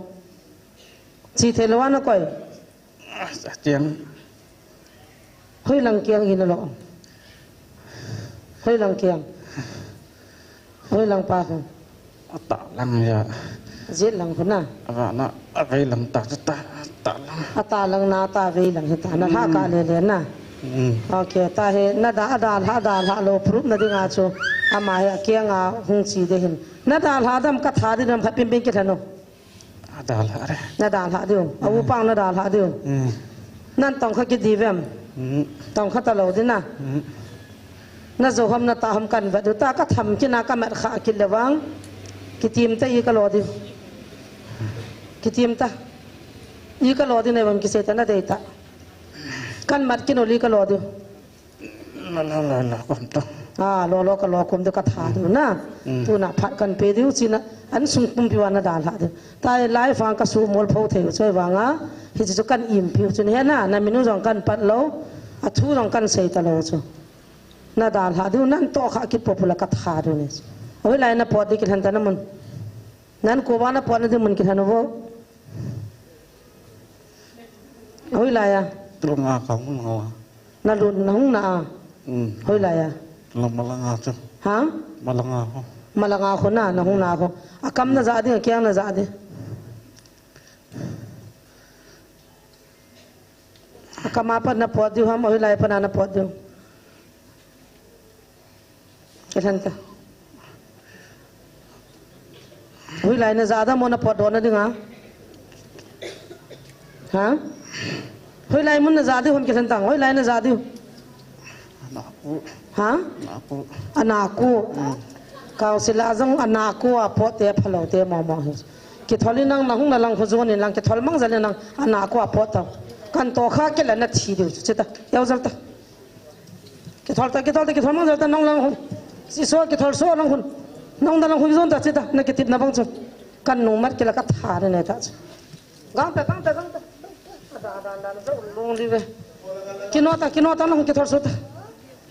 Chi thei lo ana koi. Kiang. Hoi lang kiang ina lo. Hoi lang kiang. Hoi lang pa ho. Ata lang ya. Jet lang ho na. Ava na, avei lang ta, ta, ta lang. Ata lang na, ta vei lang hi ta na, ha ka le le na. Okay, ta he, na da, da, ha, da, ha lo, proof na ding a chu. Ama he, kiang a, hung chi de hin. Na dalha dam ka tha di nam khat pin pin ki thanu. A dalha re. Na dalha diu. A u pang na dalha diu. Nan tong kha ki di vem. Tong kha ta lo di na. Na jo ham na ta ham kan va diu ta ka tham ki na ka mat kha ki le vang. Ki tim ta i ka lo diu. Ki tim ta. I ka lo di na vang ki se ta na dei ta. Kan mat ki no li ka lo diu. La, la, la, la, kom to. A, lo, lo, ka lo kom to ka tha diu na. Tuna phat kan pe diu china. An sung pumpi vang na dalha diu. Tai lai vang ka su mol pho thei u choi vang a. Hichu kan impi u chun he na, na min u jong kan pat lo. A thu jong kan sei ta lo chu. Na dalha diu nan to kha ki popula ka tha diu ni. Oi lai na pot di ki lhan ta na mun. Nan ko vang na pot na di mun ki lhan u vo. Hoilai a? Langa ka hung na. Na lut na hung na a? Hmm. Hoilai a? La Malanga chu. Ha? Malanga ho. Malanga ho na, na hung na ho. A kam na ja ding, a kiang na ja ding. A kam a pat na pot diu ham, hoilai pat na na pot diu. Kilhen ta. Hoilai na ja da mo na pot do na ding a? Ha? Hoilai mun na ja diu ham kilhen tang. Hoilai na ja diu. Anaku. Ha? Anaku. Anaku. Hmm. Kau sila jong anaku a pot te phalo te mo mo hi. Kithol in nang na hung na lang khu jun in lang kithol mang jal in nang anaku a pot ta. Kan to kha ke la na thi diu. Chita. Yau jal ta. Kithol ta, kithol ta, kithol mang jal ta nong lang hun. Si so kithol so lang hun. Nong da lang hun jon ta chita, na kitip na bang chu. Kan nung mat kila ka tha ne ne ta chu. Gang ta, gang ta, gang ta. Ada, ada, ada, ada, lung li ve. Kino ta, kino ta lang hun kithol so ta.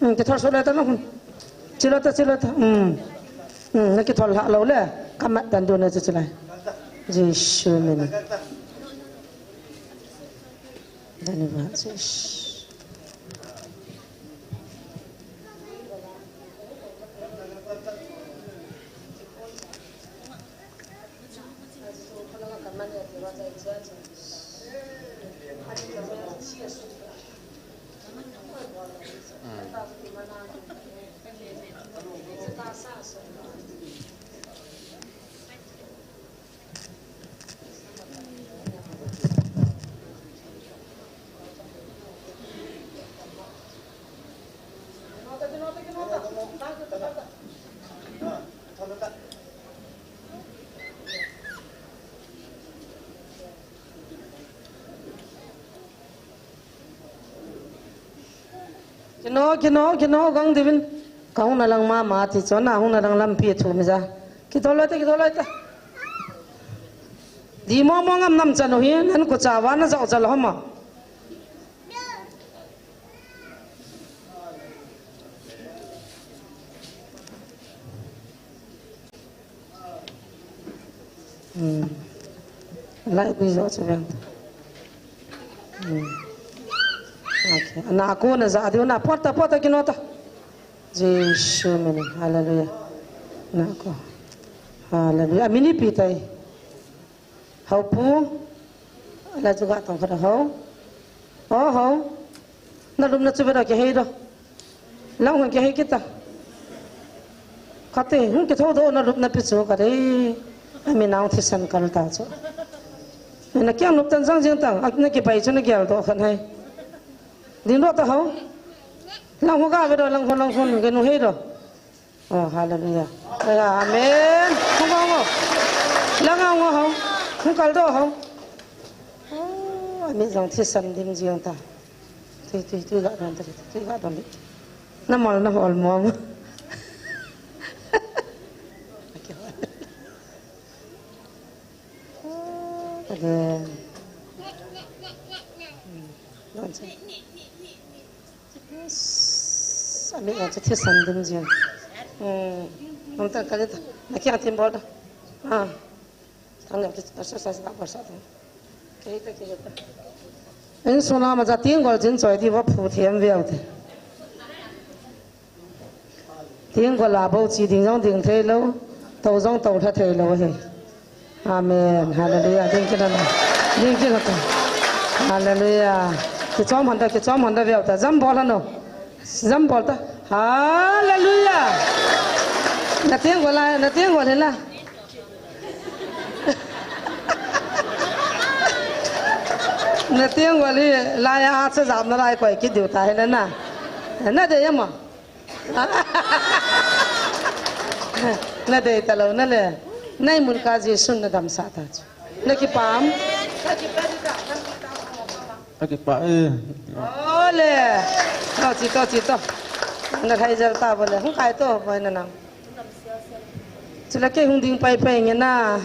Hmm, kithol so le ta lang hun. Chilo ta, chilo ta. Hmm. Hmm, na kithol ha lo le. Ka mat dan du ne chu chilai. Jesu min. Dani ba, sis. Kino, kino, kino, gang divin. Ka hung na lang mama ti chon na hung na lang lampi thu mi ja. Kithol loi ta, kithol loi ta. Di mo mo ngam nam chan u hi, nan ku cha wa na jao jal homa. Hmm. Lai pui jo chu veng. Hmm. Okay. Ana ko na ja diu na pot ta, pot ta kino ta. Jesu min. Hallelujah. Na ko. Hallelujah. Amini pi tai. Hau pu. Ala chu ga tong kha hau. Oh, hau. Na lum na chu ve do ke hei do. Lang hon ke hei kita. Kate, hung ke tho do na lup na pi chu ka dei. Ami nang thisan kal ta chu. Na kiang lup tan jang jing tang, ak na ki pai chu na kial do khan hai. Din do ta hau. Lang ho ga ve do, lang ho, lang ho ke nu hei do. Oh, hallelujah. Hallelujah. Amen. Hung ga ngo. Lang ga ngo hau. Hung kal do hau. Oh, ami jang thisan ding jing ta. Tui, tui, tui ga don, tui, tui ga don di. Na mol, na mol mo. Ade. Don sa. Ami ga chu thisan ding jing. Hmm. Hung ta ka ta. Na kiang thim bol da. Ah. Thang leh, exercise la, exercise la. Kei ta, kei ta. Insung a ma ja ting gol jin choi ti va phu them veu te. Ting gol a bou chi ding jong ding thei lou, tou jong tou lha thei lou he. Amen. Hallelujah. Ding kit a na. Ding kit a na. Hallelujah. Kichom hon ta, kichom hon ta veu ta. Jam bol hon o. Jam bol ta. Hallelujah. Na ting gol a, na ting gol hi la. Na ting gol hi, lai a cha jam na lai koi kit diu ta hi na na. Na dei ama. Na dei ta lou na le. Nai mun ka Jesu na damsah ta chu. Na kipah am? Ka kipah e. Ole. To chi to chi to. Na khai jal ta bole. Hung kai to, boi na nang. Chule kei hung ding pai pai nge na.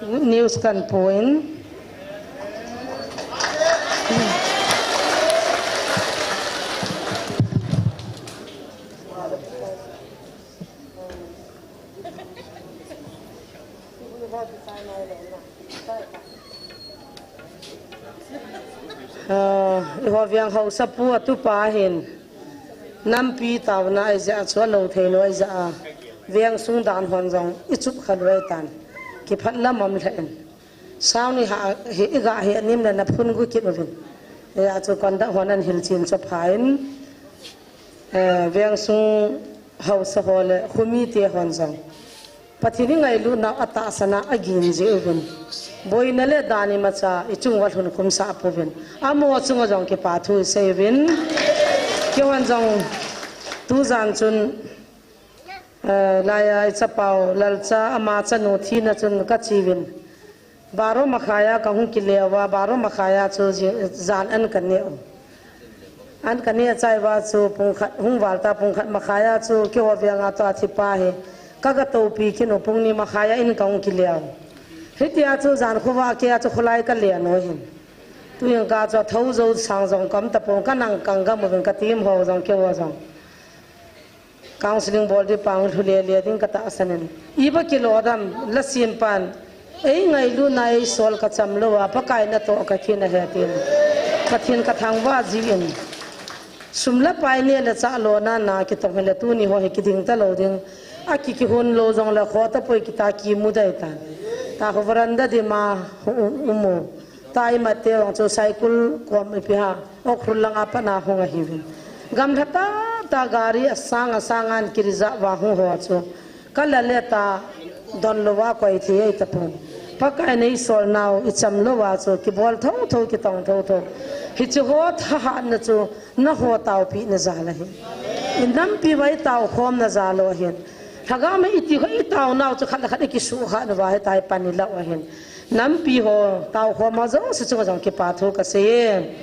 News kan point. Eiho veng haosapu atupa hin nampi taona ahi jeh a chu alou thei lou ahi jeh a, veng sung dan hon jong ichup kha lou ahitan, kiphat lam um lheh in. Sauni ha hi iga hi anim le na phun gu kit uvin. Hijeh a chu conductor hon ahin hilchen chu aphan, eh, veng sung haosa ho le khomite hon jong Pathen ingailutnau atahsan a agin jeh uvin, boina le dan imacha ichung uva lhun khum sah pouvin, amaho chunga jong kipa thu isei uvin. Keihon jong tujan chun, eh, laiya ichapau Lalcha ama chanu thina chun kache uvin, baro makhai a kahung kile uva, baro makhai a chu ji-, jan an kaneh u. An kaneh chai uva chu pung khat hung val ta, pung khat makhai a chu keiho veng a tua thipa hi kaga toupi kit u, pung ni makhai a in kahung kile u. Hitia chu jan khovah a kei a chu kholai kalen u ahin. Tuin ka chu athou jou sang jong kaum tapon, kanang kang gam uvin, ka team ho jong keiho jong counselling bol ding pang lhu lele ding katahsan in. Iba kilo dam, lasim pan, eingailutna eisol kacham lou a, Pakai natoh kakhin ahi tin Pathen kathangvah jin. Sum le pai neh le chah lona na kitong hile tuni ho hi kiding talou ding. Aki kihon lou jongle kho tapoi, kita kimu dei tan. Tua khu veranda dima um u. Tua imat te vang chu cycle kom ipi ha, Ukhrul langa pat na hung ahiuvin. Gamlha tahtah gari asang asang in ki reserve uva hung ho chu kala le ta don louva koi thei ahitapon. Pakai in eisolnau icham louva chu kibol thotho, kitong thotho. Hiche ho thahatna chu naho taopina jal ahi. Inampi uva itao khomna jal u ahin. Lhagao ma iti ho itaonau chu khat le khat ikisuhhat nauva hitia hi pan ilah u ahin. Nampi ho, taokhom ho jouse chunga jong kipa thu kasei e.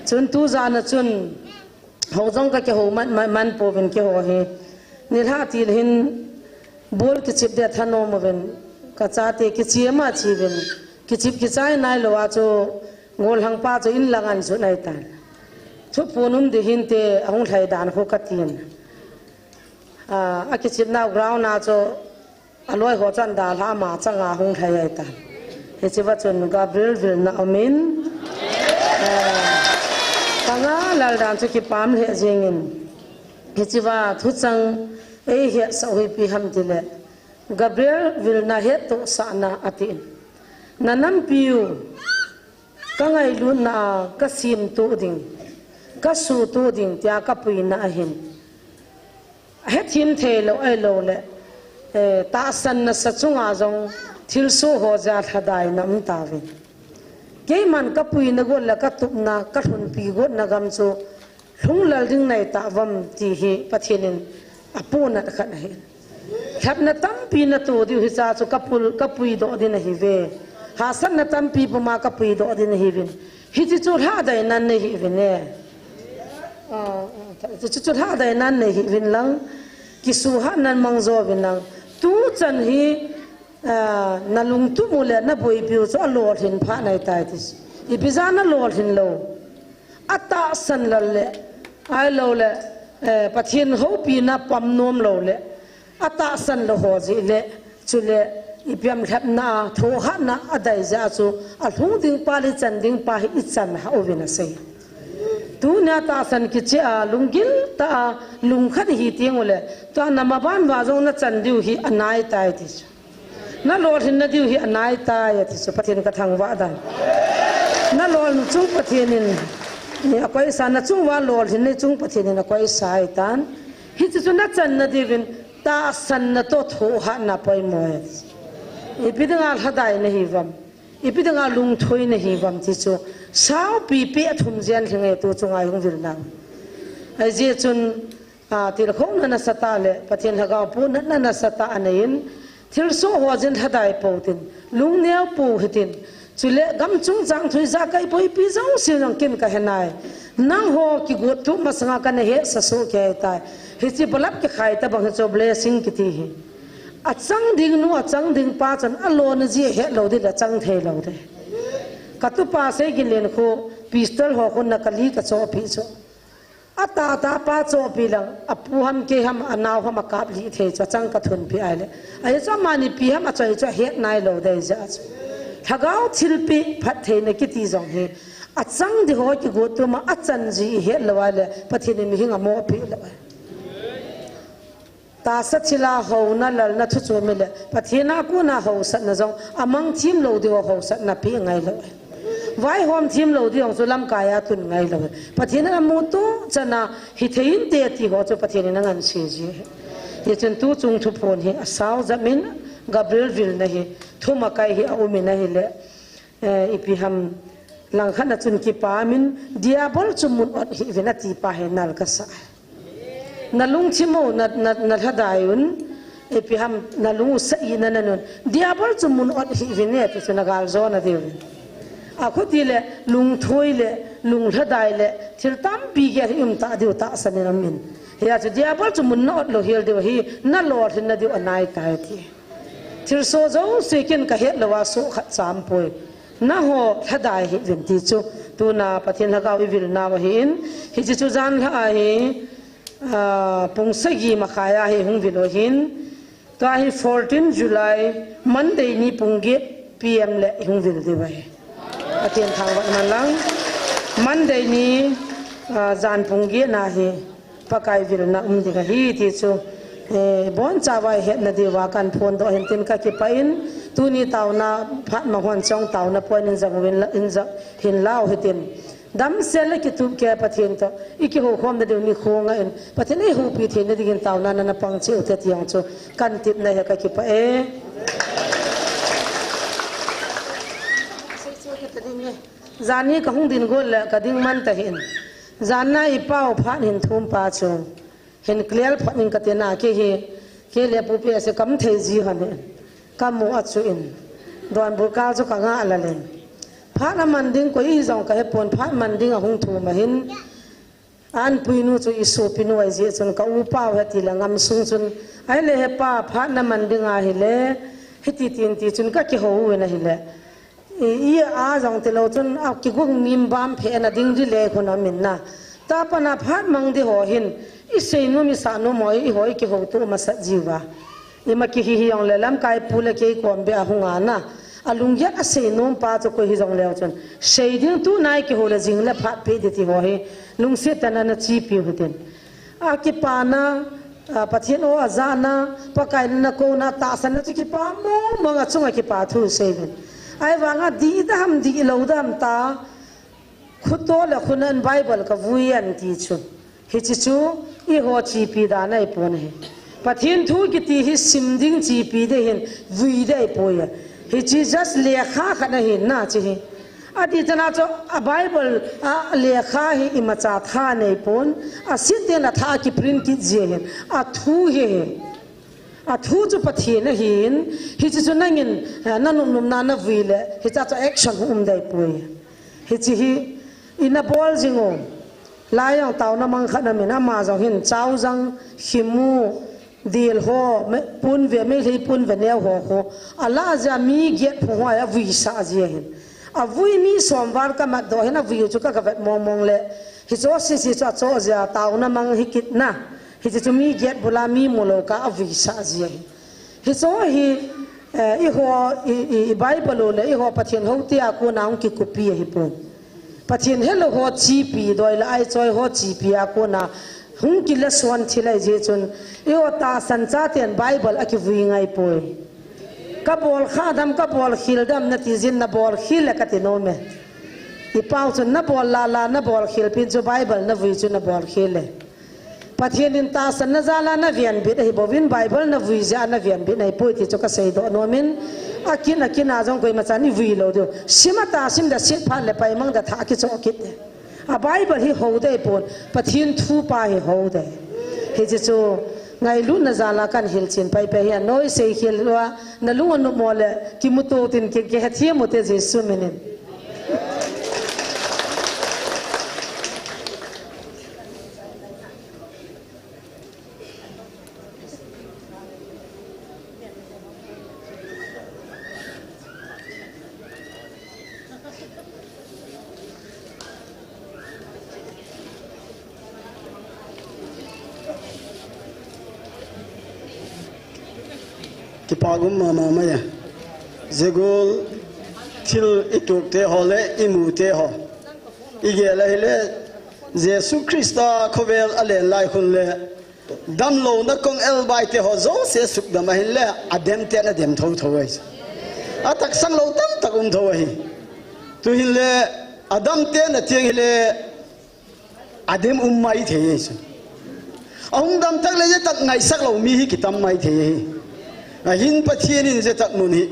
Chun tujan a chun, hou jong kakihou man, man, man pouvin keiho hi. Nilhah til hin ball kichep ding thanom uvin, kachate kichep ma chevin, kichep kichai nailou a chu, gollhang pa chu in lang ahin jot ahitan. Thuphon um ding hinte, ahung lhai dan khu katin. Ah, akichepnau ground a chu, aloi ho chun dalha ama changa hung lhai ahitan. Hichea chun Gabriel Vilna aumin, ah, kanga lal dan chu kipah lheh jengin. Hichea thuchang eihetsah u hi ipi ham tile, Gabriel Vilna hettohsahna atin. Nanampiu, kangailutna a kasemtoh ding, kasuhtoh ding tia kapuina ahin. Hethem theilou ahiloule, eh, tahsan nasa chunga jong thilsoh ho jeh a lhadaina um tauvin. Keiman kapuina got le katupna, kalhunpi gotna gam chu lhunglel ding naitauvam ti hi Pathen in apohnat khat ahi. Lhepna tampi nato diu hichea chu kapul, kapuidoh ding ahiuve. Hahsatna tampi puma kapuidoh ding ahiuvin. Hiche chu lhadainan nahiuvin e. Ah, ah, hiche chu lhadainan nahiuvin lang. Kisuhhatnan mang jouvin lang. Tuchan hi, ah, nalungtup u le naboipiu chu alolhin phat nahitai ti. Ipi jeh a nalolhin lou? Atahsan lou le, ahiloule, eh, Pathen houpina pom nom lou le, atahsan lou ho jeh le, chule, ipi ham lhepna a, thohhatna adei jeh a chu, alhung ding pa le ichan ding pa hi ichan hah uvin asei. Tunia tahsan kicheh a, lunggil tah a, lungkhat ihi tengule, tua namaban uva jong nachan diu hi anaitai ti chu. Nalolhinna diu hi anaitai ati chu Pathen kathangvah dan. Nalolchung Pathen in, eh, akoisa, nachung uva lolhinna chung Pathen in akoisa ahitan. Hiche chu nachanna diuvin tahsanna toh thohhatna poimo e. Ipi dinga lhadai nahiuvam? Ipi dinga lungthoi nahiuvam ti chu saupi peh thum jen lhing e tu chunga hung vilnau. Ahijeh chun, ah, tilkhouna nasatah le Pathen Lhagao pohnatna nasatah aneiyin, thilsoh ho jeh in lhadai pou hitin, lungneo pou hitin, chule gam chungchang thu ijakai boipi jouse jong kin kahenai. Nangho kigot tup masanga kana hetsah soh kei ahitai. Hiche bulb kikhai tobang hi chu blessing kiti hi. Achang ding nu, achang ding pa chun alona jeh ahet lou ding le achang thei lou ding. Katupa Seigin Len khu pistol ho khu na kali kachohpeh chu. Atahtah pa chohpeh lang, apu ham kei ham, anao ham akaplih thei chu achang kathunpeh ahile. Ahi chu amani ipi ham achoi chu ahet nailou ding ahijeh chu. Lhagao thilpeh phattheina kiti jong hi Achang ding ho kigot tuma achan ji ihet lou a le, Pathen in mihem amoh peh lou. Tahsa thilha houna lalna thu chu mi le, Pathen a kona hausatna jong, amang thim lou ding ho hausatna peh ngai lou. Vaihom thim lou ding ho chu lamkai a tun ngai lou. Pathen in amu tu chana hithei inte ti ho chu Pathen in angansei ji. Hichun tuchung thuphon hi asao jep in Gabriel vilna hi, thumakai hi aum in ahile, eh, ipi ham langkhat a chun kipah in, Diabol chu mun ot hih uvin ati pa hi nal kasa. Na lungthim u, na, na, na lhadai un, ipi ham na lung u sa i na na nun. Diabol chu mun ot hih uvin e, ti chu na gal jo na diu. Akhuti le, lungthoi le, lunglhadai le, thil tampi gel hi um ta diu tahsan in um in. Hia chu Diabol chu mun na ot lou hel diu hi, na lolhin na diu anai tai ti. Thilsoh jouse ken kahet lou a soh khat cham poi. Nangho lhadai hih uvin ti chu. Tuna Pathen lhagao ivil nau ahin. Hiche chu jan lha ahi, ah, pung sagi makhai a hi hung vil u ahin. Tua hi fourteen July, Monday ni pung get P M le ihung vil diu ahi. Pathen thangvah man lang. Monday ni, ah, jan pung get na hi. Pakai vilna um ding ahi ti chu, eh, boncha vai hetna diuva kan phondoh hin tin kakipah in, tuni taona phat ma hon chong taona point in jang uvin la, in jang hin lau hitin. Damsel le kitup kei Pathen toh, ikihoukhom na diu nikho nga in, Pathen in eihoupi theina dingin taona nana pang cheh ute ti jong chu, kan tipna hi kakipah e. Jani kahung ding got le kading man tahih in. Janna ipa u phat hin thum pa chu. Hin clear phat in kati na kei hi. Kei le pupi ase kam thei ji hon hin. Kamu a chu in. Donbuk kal chu kanga lal in. Phat aman ding koi hijong kahe pon phat man ding ahung thum ahin. Anpuinu chu isopinu ahi jeh chun ka upa u hiti le ngam sung chun. Ahile hepa phat naman ding ahile. Hiti tin ti chun kakihou in ahile. I, i a jong tilou chun, a kigung nim bam phe na ding di le khun amin na. Tapa na phat mang di ho hin, isei nom, isah nom ho, i ho, ikihou tu masat jiu va. Ima kihi hi jong le lamkai pu le kei kom be ahung a na. Alungget asei nom pa chu koi hijong leu chun. Sei ding tu nai kihou le jing le phat pe di ti ho hi. Lungset tah na na chepi u hitin. Akipana, a, Pathen o ajana, Pakai na kouna tahsanna chu kipa mong mong a chunga kipa thu seivin. Ahivanga dih dam, dih lou dam ta, khuto le khunan Bible kavui an ti chu. Hiche chu, eiho chepi dan ahipon ahi. Pathen thu kiti hi sim ding chepi ding ahin, vui ding ahipoi. Hiche just lekha khat ahin na hiche hi. Ati chana chu a Bible a lekha hi imacha tha neipon, asit teng le atha a kiprint kit ji ahin, athu hi ahi. Athu chu Pathen ahin, hiche chu nangin, eh, nanop nopna navui le, hicha chu action hung um ding ahipoi. Hiche hi, ina bol jing u. Lai jong taona mang khat amin, ama jong hin, chao jang, khimu, Dil ho, me, pun ve, Meitei pun ve neo ho khu. Alah jeh a mi get phu ho a vuisah ji ahin. Avui mi som val kamat doh hin avui u chu ka, kavet mong mong le. Hiche sese chu acho jeh a taona mang hi kit na. Hiche chu mi get bula mi mu lou kah a avuisah ji ahin. Hiche hi, eh, eiho, i, i, i Bible u le, eiho Pathen hou tia kona hung kikopi ahipon. Pathen helou ho chepi, doi le aichoi ho chepi a kona hung kile suan thil ahi jeh chun, eiho tahsan chaten Bible akivui ngai poi. Kabol kha dam, kabol khel dam nati jin, nabol khel le kati nom e. I pau chun nabol la la, nabol khel pen chu Bible navui chu nabol khel le. Pathen in tahsanna jal a navenbit ahi bouvin, Bible navui jeh a navenbit ahipoi ti chu kasei doh nom in, akin, akin a jong koima chan ivui lou diu. Sim a ta sim da sit phat le pai mang da tha kichoh kit e. A Bible hi hou ding ahipon, Pathen thu pa hi hou ding. Hiche chu ngailutna jal a kan hilchen pai pai hi anoi sei khel lou a, nalung anop mo le, kimuto tin ki, kihethem u te Jesu min in. Kipa gum mama mai a. Jegol thil itup te ho le imu te ho. Igel ahile, Jesu Christa khovel alen lai khun le, damlouna kong elbai te ho jouse sukdam ahin le, adem te na dem thotho ahi. Ataksang lou tamtak um tho ahi. Tuhin le, adam te na tiang hile, adem um maithei ahi. Ahung dam tak le, jetak ngaisak lou mi hi kitam maithei ahi. Ahin Pathen in jetak mun hi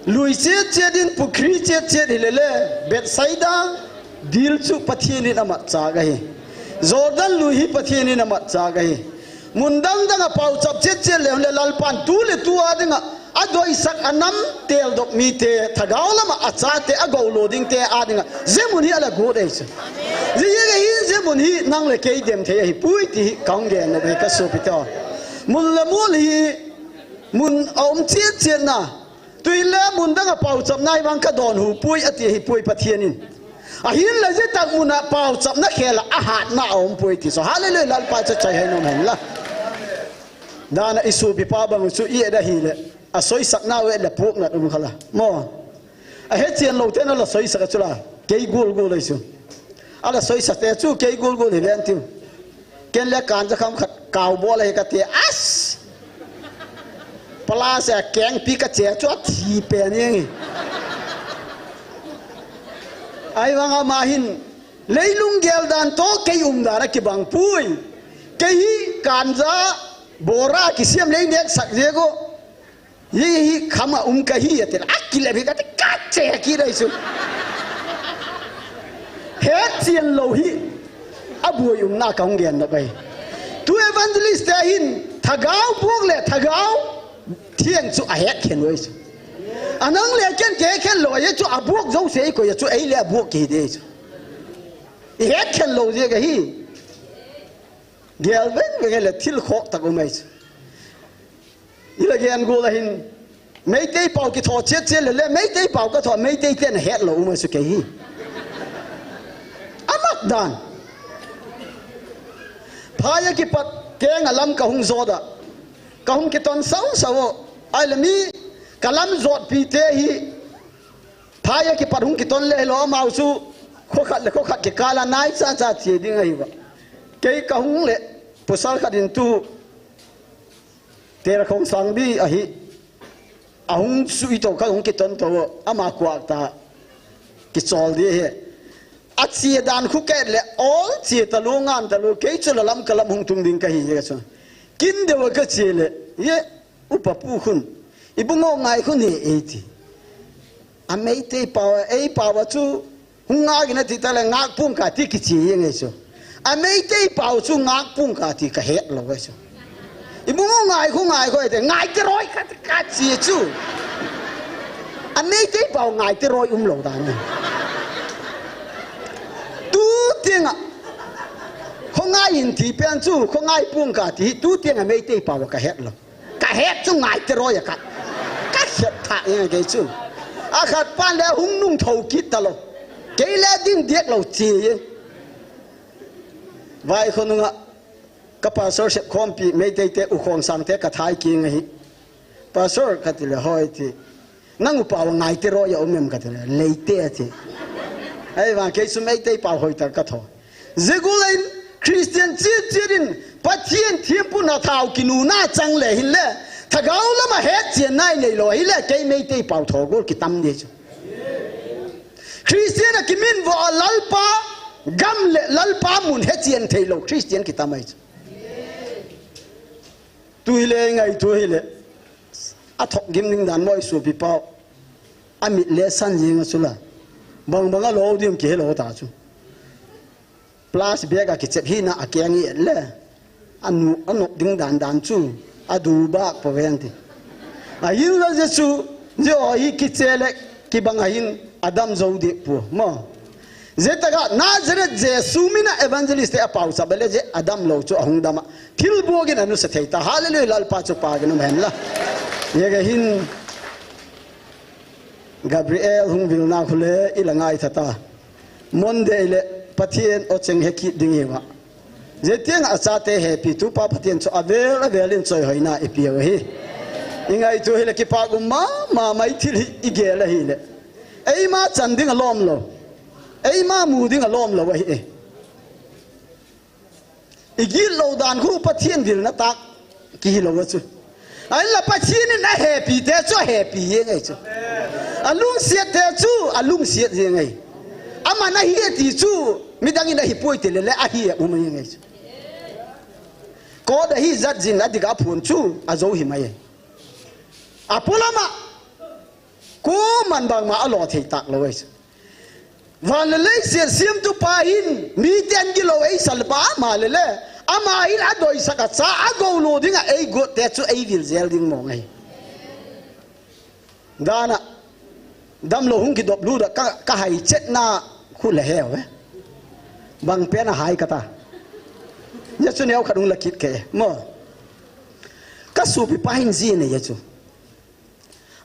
lui chet chet in, pukhri chet chet hilele, Bethsaida dil chu Pathen in amatchak ahi. Jordan lui hi Pathen in amatchak ahi. Mun dang dang a pauchap chet chet le, le Lalpan tu le tu a dinga adoisak, anam teldok mite, thagau lama achate, agou lo ding te a dinga, je mun hi ala got ahi chu. Je hi, je mun hi nang le kei dem thei ahipoi ti hi kahung gen nop ahi ka sopi te. Mun le mun hi mun aum chet chet na. Tuin le mun dang a pauchapna hi vang ka don hu poi ati ahipoi Pathen in. Ahin le jetak mun a pauchapna khel a ahatna aum poi ti chu. Hallelujah, Lalpa chu chai hai nom hen la. Dana i sopi pa bang chu i et ahile, asoisak nau et le puak na um khala. Mo. Ahechen lou te na la soisak a chu la. Kei gul gul ahi chu. Ala soisak te chu kei gul gul hi ven tiu. Ken le kan ja kham khat kau bol ahi kate as. Pala se keng pi ka che chu athi pen e. Ahivang ama hin leilung gel dan to kei um dan a kibang poi. Kei hi kanja bora kisiam lei nek sak je go. Hi hi khama um ka hi atel. Akile bi ka te ka che ki dai su. Hechen lou hi. Aboi um na ka hung gen na bai. Tu evangelist te hin thagau puak le thagau thiang chu ahet khen lou ahi chu. Anang le ken ke khen lou ahi chu, abuak jouse ko ahi chu, ei le abuak ki de chu. I het khen lou je ka hi. Gel veng veng le thil khok tak um ahi chu. I la gen gol ahin. Meitei pau kitho chet chet le le, Meitei pau ka tho, Meitei ten het lou um ahi chu kei hi. Amak dan. Phai a kipat keng a lam ka hung jot a. Ka hung kiton sau sau o. Ahile mi ka lam jotpi te hi. Phai a kipat hung kiton le hilou amau chu. Kho khat le kho khat kikal a nai cha cha che ding ahi va. Kei ka hung le pasal khat in tu. Tel khong sang bi ahi. Ahung sui to ka hung kiton to. Ama kuak ta. Kichol di he. Ache dan khu ke le ol che ta lu ngan ta lu. Kei chu la lam ka lam hung tung ding ka hi je ka chu. Kin de wa ka che le. Ye. Upa pu khun. I bu ngo ngai khun he e ti. A Meitei pau, ei pau chu. Hung ngak in ati ta le ngak pung ka ti kichi ye ngai chu. A Meitei pau chu ngak pung ka ti ka het lou ngai chu. I bu ngo ngai khu ngai khu te ngai te roi ka, ka chi chu. A Meitei pau ngai te roi um lou dan. Tu tiang a. Kho ngai in ti pen chu, kho ngai pung ka ti tu tiang a Meitei pau ka het lou. Ka het chu ngai te roi a ka. Ka het tha e kei chu. A khat pan le hung nung tho kit ta lou. Kei le ding diak lou chi e. Vai kho nunga ka pastor sep khompi Meitei te u khong sang te ka thai ki ngai hi. Pastor ka ti le hoi ti. Nang u pau ngai te roi a um em ka ti le lei te a ti. Ei vang kei chu Meitei pau hoi ta ka tho. Zigulein Christian chit chit in Pathian thiampu na thau kinu na chang le hin le thagau lama het chian nai nei lo hi le kei Meitei pau tho gol kitam de chu. Christian a kimin vo a Lalpa gam le Lalpa mun het chian thei lo Christian kitam ai chu. Tu hi le ngai tu hi le a thok gim ding dan moi su pi pau a mit le san jing a chu la bang bang a lo dim ki he lo ta chu. Plastic bag a kichep hina a kiang i et le. Anu, anop ding dan dan chu. Adu bak po ven ti. A hin la je chu, je o hi kiche le kibang a hin adam zo de pu. Mo. Je taka Nazareth Jesu mina evangelist te a pau sa bele je adam lo chu ahung dama. Thil buagin anu sa thei ta. Hallelujah, Lalpa chu pa gin um hen la. Ye ga hin. Gabriel hung vilna khule i la ngai thata. Monday le Pathian o cheng he kit ding hi va. Zetiang a chate he pi tu pa Pathian chu avel avel in choi hoina i piu hi. I ngai tu hi le kipa gum ma ma mai thil hi i gel a hi le. Ei ma chan ding a lom lo. Eima mu ding alom lou ahi e. I git lou dan khu Pathen vilna tah kihi lou a chu. Ahinla Pathen in ahepi te chu ahepi jeng ahi chu. Alungset te chu alungset jeng ahi. Aman ahi ati chu midang in ahi poi ti le le ahi a um jeng ahi chu. Kot a hi jat jin a dik a phun chu ajo hi mai. Apolam a koman bangma alo thei tak lou ahi chu. Van le leiset siamtu pa hin miten gilou eisal pa ama le le. Ama hin adoisak a cha agou lou ding a eigot te chu eivil jel ding mong ahi. Dana damlou hung kidop lut a ka, ka hai chetna khu le heu e. Bang pen a hai kata. Jesu neo khat hung la kit ke mo. Ka sopi pa hin ji ne Jesu.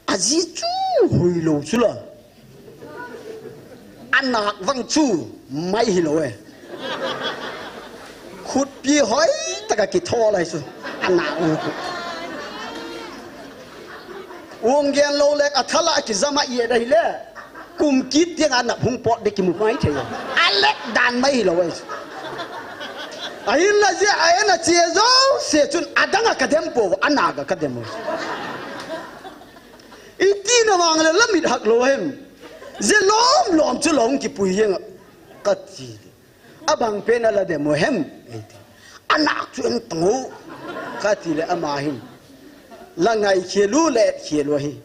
Aji chu hui lou chu la. Anak vang chu mai hi lou e. Khutpi hoi taka kitho lai chu. Anak u. Ung gen lou le athal a kijam a i dai le. Kum kit tiang a nap hung pot de kimu mai thei. Alek dan mai hi lou e. Ahinla jia a ena che jouse chun adang a kadem po, anak a kadem o. Iti na vang le la mit hak lou hem. Jia lom lom chu lou kipui jeng a. Kati. Abang pen a la dem o hem. Eiti. Anak chu en tang o. Kati le ama hin. La ngai khel u le khel u ahi.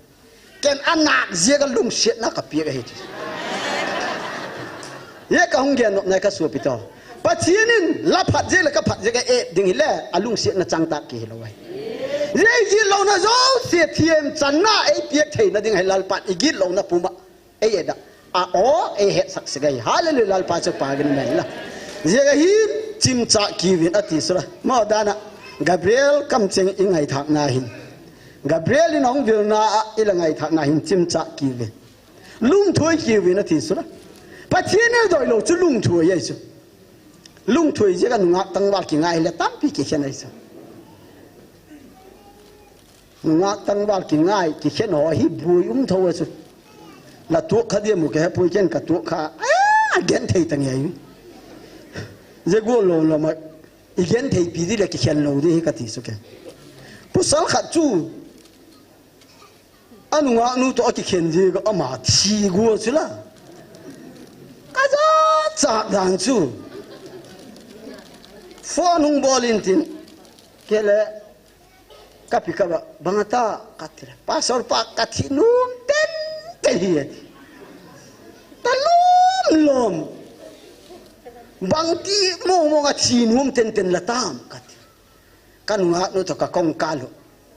Ken anak jia ka lungsetna ka piak ahi ti. Ye ka hung gen nop nai ka sopi to. Pathen in la phat jia le ka phat jia ka et ding hi le alungsetna chang tak kihi lou ahi. Ye i git louna jouse thiam channa eipiak theina ding ahi Lalpan i git louna puma. Ei et da. A o ei hetsak sek ahi. Hallelujah, Lalpa chu pa gin men la. Jia ka hi chimcha kiuvin ati sura. Mo dana. Gabriel kamcheng i ngaithak na hin. Gabriel in ahung vilna a i la ngaithak na hin chimcha kiuvin. Lungthoi kiuvin ati sura. Pathen in doi lou chu lungthoi ahi chu. Lungthoi jia ka nungak tangval kingai le tampi kikhen ahi chu. Nungak tangval kingai, kikhen ho hi bui um tho a chu. La tuak kha dia mu ke he pui ken ka tuak kha. A, gen thei tang ai. Je go lo lo ma. I gen thei pi di le kikhen lo di hi ka ti su ke. Pasal khat chu. Anungak nu to a kikhen di ka ama thi go chu la. Ka ja chak dan chu. Phone hung bol in tin. Ke le. Ka pi ka ba, bang a ta, ka ti le. Pastor pa ka thi nom ten ten hi e. Ta lom lom. Bang ti mong mong a thi nom ten ten la tam, ka ti. Ka nungak nu to ka kong ka lu.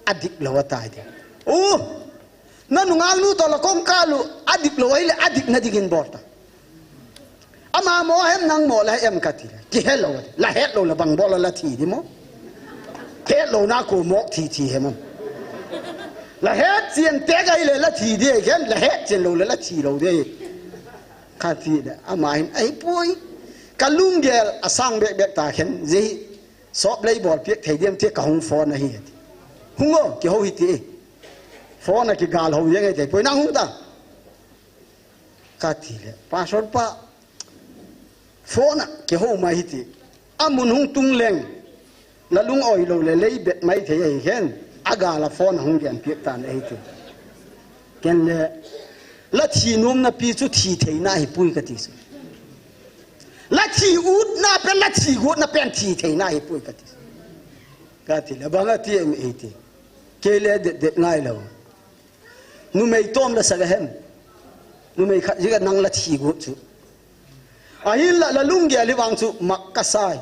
A dik lo a tai de. U, na nungak nu to la kong ka lu. A dik lo a hi le, a dik na dik in bol ta. Ama mo hem nang mo la hem ka ti le. Kihe lo, la het lo la bang bol la thi di mo. Het lo na ko mo thi thi hem. La het chien te ga i le la thi di hem, la het chien lo le la thi lo di. Ka ti le, ama hin, ai pui. Ka lunggel a sang bek bek ta khen, je hi sop lei bol piak thei diam ti ka hung phone a hi ti. Hung o, ki ho hi ti. Phone a ki gal ho yang ai te, pui nang hung ta. Ka ti le, Pastor pa, phone a kihou mai hi ti. A mun hung tung leng, la lung oi lo le lei bet mai thei ahi hen, a gal a phone a hung gen piak tan ahi ti. Ken le, la thi nom na pi chu thi thei na hi pui ka ti su. La thi ut na pen, la thi gut na pen thi thei na hi pui ka ti su. Ka ti le, bang a ti em ahi ti. Kei le det det ngai lo. Numei tom la sa ka hem. Numei khat jeh a nang la thi got chu. Ahin la, la lunggel hi vang chu mak ka sai.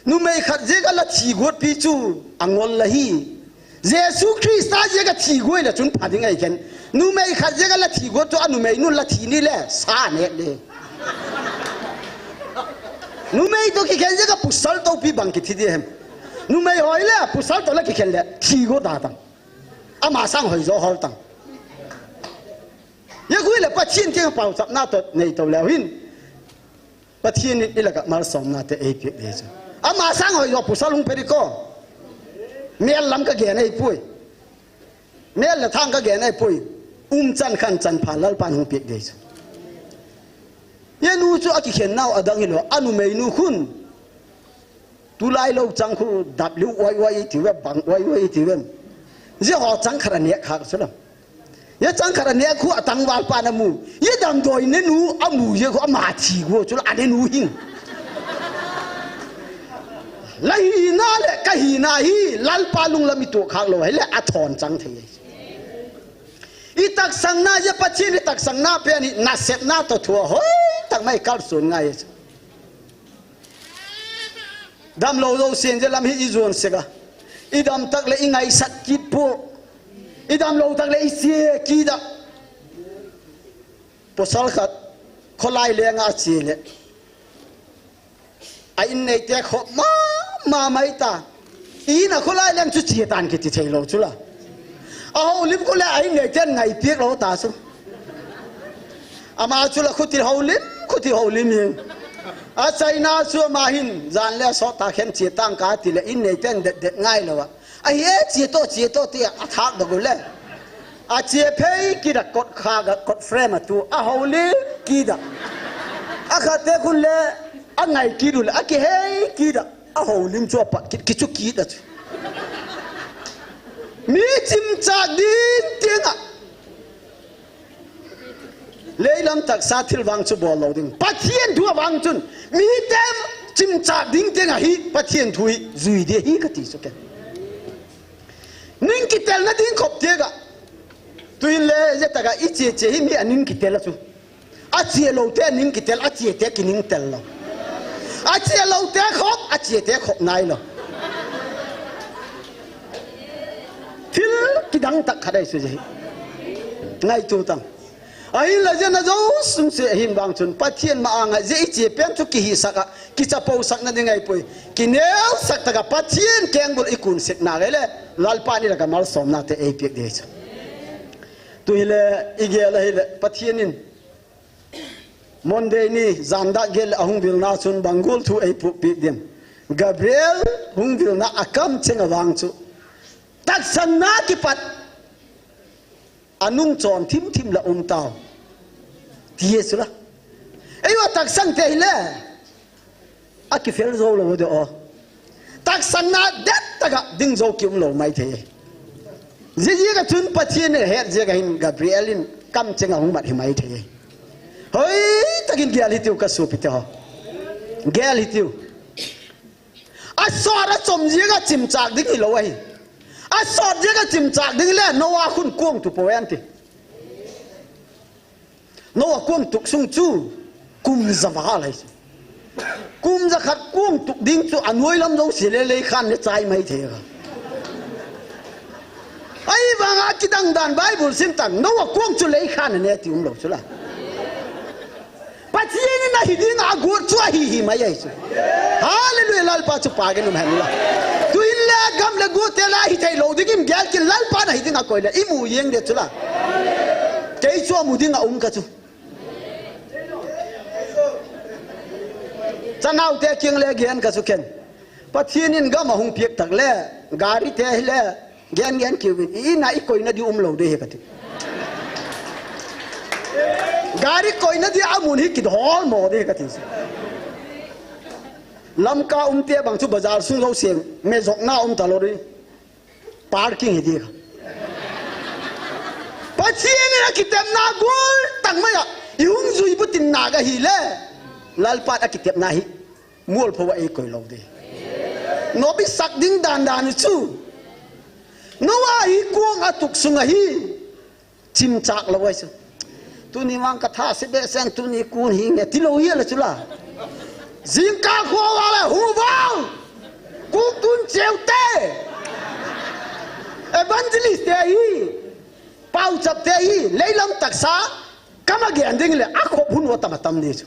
Numei khat jeh a la thi got pi chu angol la hi. Jesu Christa jeh a thi goi la chun pha ding ahi ken. Numei khat jeh a la thi got chu a numei nun la thi ni le sa ne le. Numei to kikhen jeh a pasal to pi bang kithi di hem. Numei hoi le pasal to la kikhen le thi got da tang. Ama sang hoi jo hol tang. Ye gui le Pathen kiang pauchapna to nei to leu hin. Pathen in i la ka malsomna te ei piak ding chu. Ama sang hoi jo pasal hung pe di ko. Mel lam ka gen ei pui. Mel le thang ka gen ei pui. Um chan khan chan pha Lalpan hung piak ding chu. Hia nu chu akikhen nau adang hilou, anumeinu khun. Tulai lou chang khu dap liu uai uai ti ve, bang uai uai ti ve. Hia ho chang khat aneh khak chu la. Hia chang khat aneh khu atangval pan amu. Hia damdoi nenu amu hia khu ama thi khu chu la, anenu hing. La hina le ka hina hi Lalpa lunglam i tuah khak lou hile athon chang thei. I taksang na, hia Pathen i taksang na pen hi nasepna toh thua hoi tak mai kalson ngai. Damlou jousen hia lam hi i jon sek a. I dam tak le i ngaisat kit poi. I damlou tak le i che kit a. Pasal khat kholai lenga ache le, a inneite khop mama mai ta. I in a kholai leng chu che tan kiti thei lou chu la. A houlim khu le a inneiten ngai piak lou ta chu. Ama chu la khuti houlim, khuti houlim hi. Achaina chu ama hin jan le sot ta khen che tang kati le inneiten det det ngai lou a. Ahi e, che to, che to, ti a thak dok le. Ache phei kit a kot kha ga, kot frame a tu, a houlim kit a. Akhat te khun le, angai kit u le, akihei kit a. A houlim chu apat kit, kichu kit a chu. Mi chimchak ding tiang a. Leilam taksa thil vang chu bol lou ding. Pathen thu a vang chun, mite chimchak ding tiang a hi, Pathen thu hi, jui ding hi kati chu ken. Ning kitelna ding khop tiang a. Tuin le, hia tak a i che che hi mi a ning kitel a chu. Ache lou te ning kitel, ache te kining tel lou. Ache lou te khop, ache te khop nai lou. Thil kidang tak khat ahi chu hia hi. Ngaito tang. Ahinla hia na jousen se ahin vang chun Pathen ma anga hia i che pen chu kihisak a, kichaposak na ding ahi poi. Kineosak tak a Pathen kengbul i kun sek na le, Lalpa ni la ka malsomna te ei piak ding chu. Tu hile, i gel a hile, Pathen in Monday ni, jan dak gel a hung vilna chun bang gol thu ei puak piak ding. Gabriel hung vilna a kamcheng a vang chu. Taksang na kipat. Anung chon thim thim la um tau. Ti e chu la. Ei va taksang te hile. Akifel jou lou de o. Taksang na det tak a ding jou ki um lou mai thei. Hijeh a chun Pathen in ahet jeh a hin Gabriel in kamcheng a hung mat hi mai thei. Hoi takin gel hitiu ka sopi te ho. Gel hitiu. Asot achom jeh a chimchak ding hilou ahi. Asot jeh a chimchak ding le Noah khun kong tu poi anti. Noah kong tuk sung chu kum ja val ahi chu. Kum ja khat kong tuk ding chu anoi lam jouse le lei khan ne chai mai thei a. Ahivang a kidang dan Bible sim tang, Noah kong chu lei khan ne ti um lou chu la. Pathen in ahi ding a agot chu ahi hi mai ahi chu. Hallelujah, Lalpa chu pha gen um hen la. Tuin le gam le go te la hi thei lou ding in gel kin Lalpa na hi ding a koi le i mu jeng de chu la. Kei chu a mu ding a um ka chu. Chanau te kiang le gen ka chu ken. Pathen in gam a hung piak tak le, gari te hi le, gen gen kiu vin, i in a i koina di um lou de hi ka ti. Gari koina di a mun hi kit hol mo de hi ka ti. Lamka um te bang chu bazar sung lou sem, me jok na um ta lou de. Parking hi di ka. Pathen in a kitepna gol tang mai a, i hung jui bu tin na ka hi le. Lalpa a kitepna hi. Mual pho a ei koi lou de. Nobi sak ding dan dan chu. Noah hi kong a tuk sung a hi. Chimchak lou ai chu. Tuni mang ka tha se be seng tuni kun hi nge ti lou hi la chu la. Jingkah kho va la hu va. Kuk tun cheu te. Evangelist te hi. Pau chap te hi. Leilam taksa. Kama gen ding le a khop hun wa tam a tam ni chu.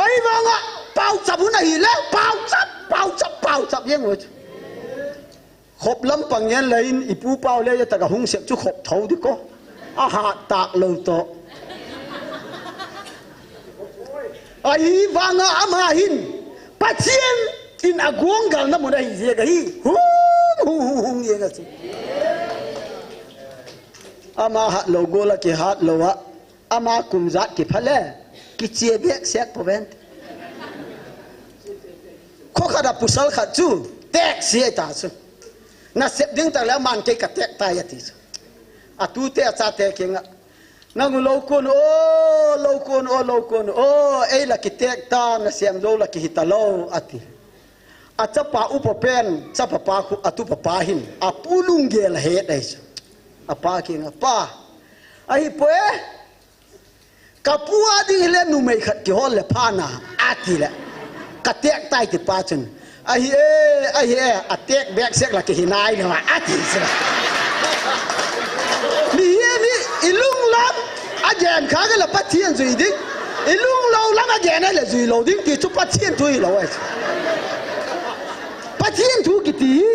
Ahivang a pau chap hun ahi le pau chap, pau chap, pau chap jeng u chu. Khop lam pang ngen le in i pu pau le ya taka hung sep chu khop tho di ko. A ha tak lou to. Ahivang a ama hin Pathen in a guang gal na mun ahi jeh a hi. Hung, hung, hung, hung, jeng a chu. Ama hat lou gol a ki hat lou a. Ama kum jat kipha le, Kichie bek sek po ven. Kho khat a pasal khat chu tek si ta chu. Nasep ding tah le aman kei ka tek tai ati chu. Atute achate kinga. Nang u lo kun o, lo kun o, lo kun o, ei la kitek ta, nasem jou la kihi ta lo ati. Achapa upa pen, chapa pa khu, atupa pa hin, apu lunggel he dai chu. Apa kinga, pa. Ahi po e. Ka pu a ding le numei khat kihol le pha na, ati le. Ka tek tai ti pa chun. Ahi e, ahi e, atek bek sek la kihi nai le wa, ati chu. Mi hi mi, i lung lam, a gen kha ka la Pathian jui ding. I lung lo lam a gen le jui lo ding, ti chu Pathian thu hi lo ai. Pathian thu kiti hi.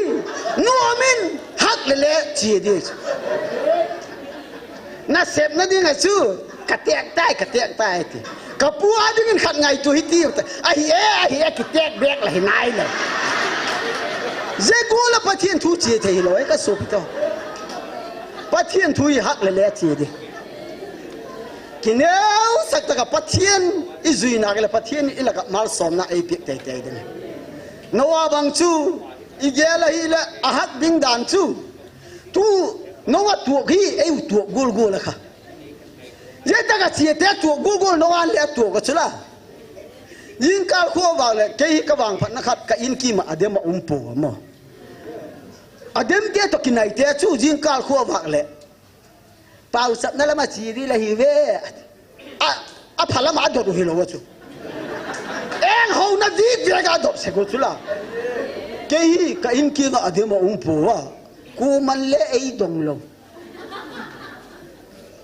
Nu amin, hak le le, chi di. Nasepna ding a chu, ka tek tai, ka tek tai ti. Ka pu a dingin khat ngaito hi ti. Ahi e, ahi e, kitek bek la hi nai le. Jeh a la Pathian thu chi thei hi lo e ka sop to. Pathian thu hi hak le le chi di. Kineu sak taka Pathian i juina ka le Pathian i la ka malsomna ei pek tei tei ding. Noah bang chu, i gel a hi le a hak ding dan chu. Tu, Noah tuak hi, ei u tuak gul gul a kha. Jeh taka chi te tuak gul gul Noah le tuak ka chu la. Jingkal khu vak le, kei hi ka vangphatna khat ka in kima adem a um po mo. Adem te to kinai te chu jingkal khu vak le. Pausapna lama chi di la hi ve. A, a pha lama dot u hi lo chu. Eng ho na di di ka dot se ko chu la. Kei hi ka in kima adem a um po wa. Kuman le ei dong lo.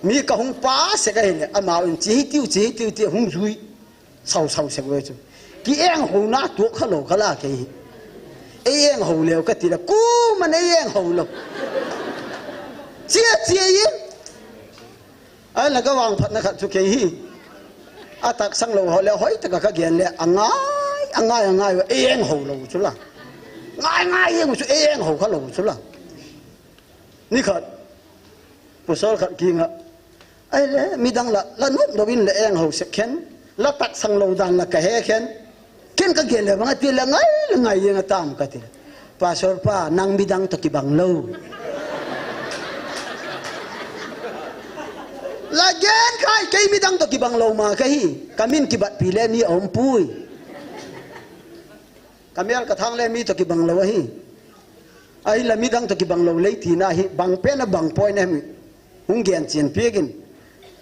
Mi ka hung pa se ka hi le, amau in chi hi tiu, chi hi tiu, ti hung jui. Sau sau se ko chu. Ki eng ho na tuak kha lo ka la kei hi. Ei eng ho leo ka ti la, kuman ei eng ho lo. Chia chia ye. Ai la ka vangphatna khat chu kei hi. A taksang lo ho le hoi taka ka gen le, a ngai, a ngai, a ngai, ei eng ho lo chu la. Ngai ngai eng chu ei eng ho kha lo chu la. Ni khat, pasal khat kinga, ai le, midang la, la nop nop in le eng ho sek khen, la taksang lo dan la ka he khen, ken ka gel le bang ati le ngai, le ngai eng a tam ka ti. Pastor pa, nang midang to kibang lo. La gen khai, kei midang to kibang lo ma ka hi, ka min kibat pi le mi a um pui. Ka mel ka thang le mi to kibang lo ahi. Ahi la midang to kibang lo lei tina hi, bang pen a bang poi na mi. Hung gen chin piak in.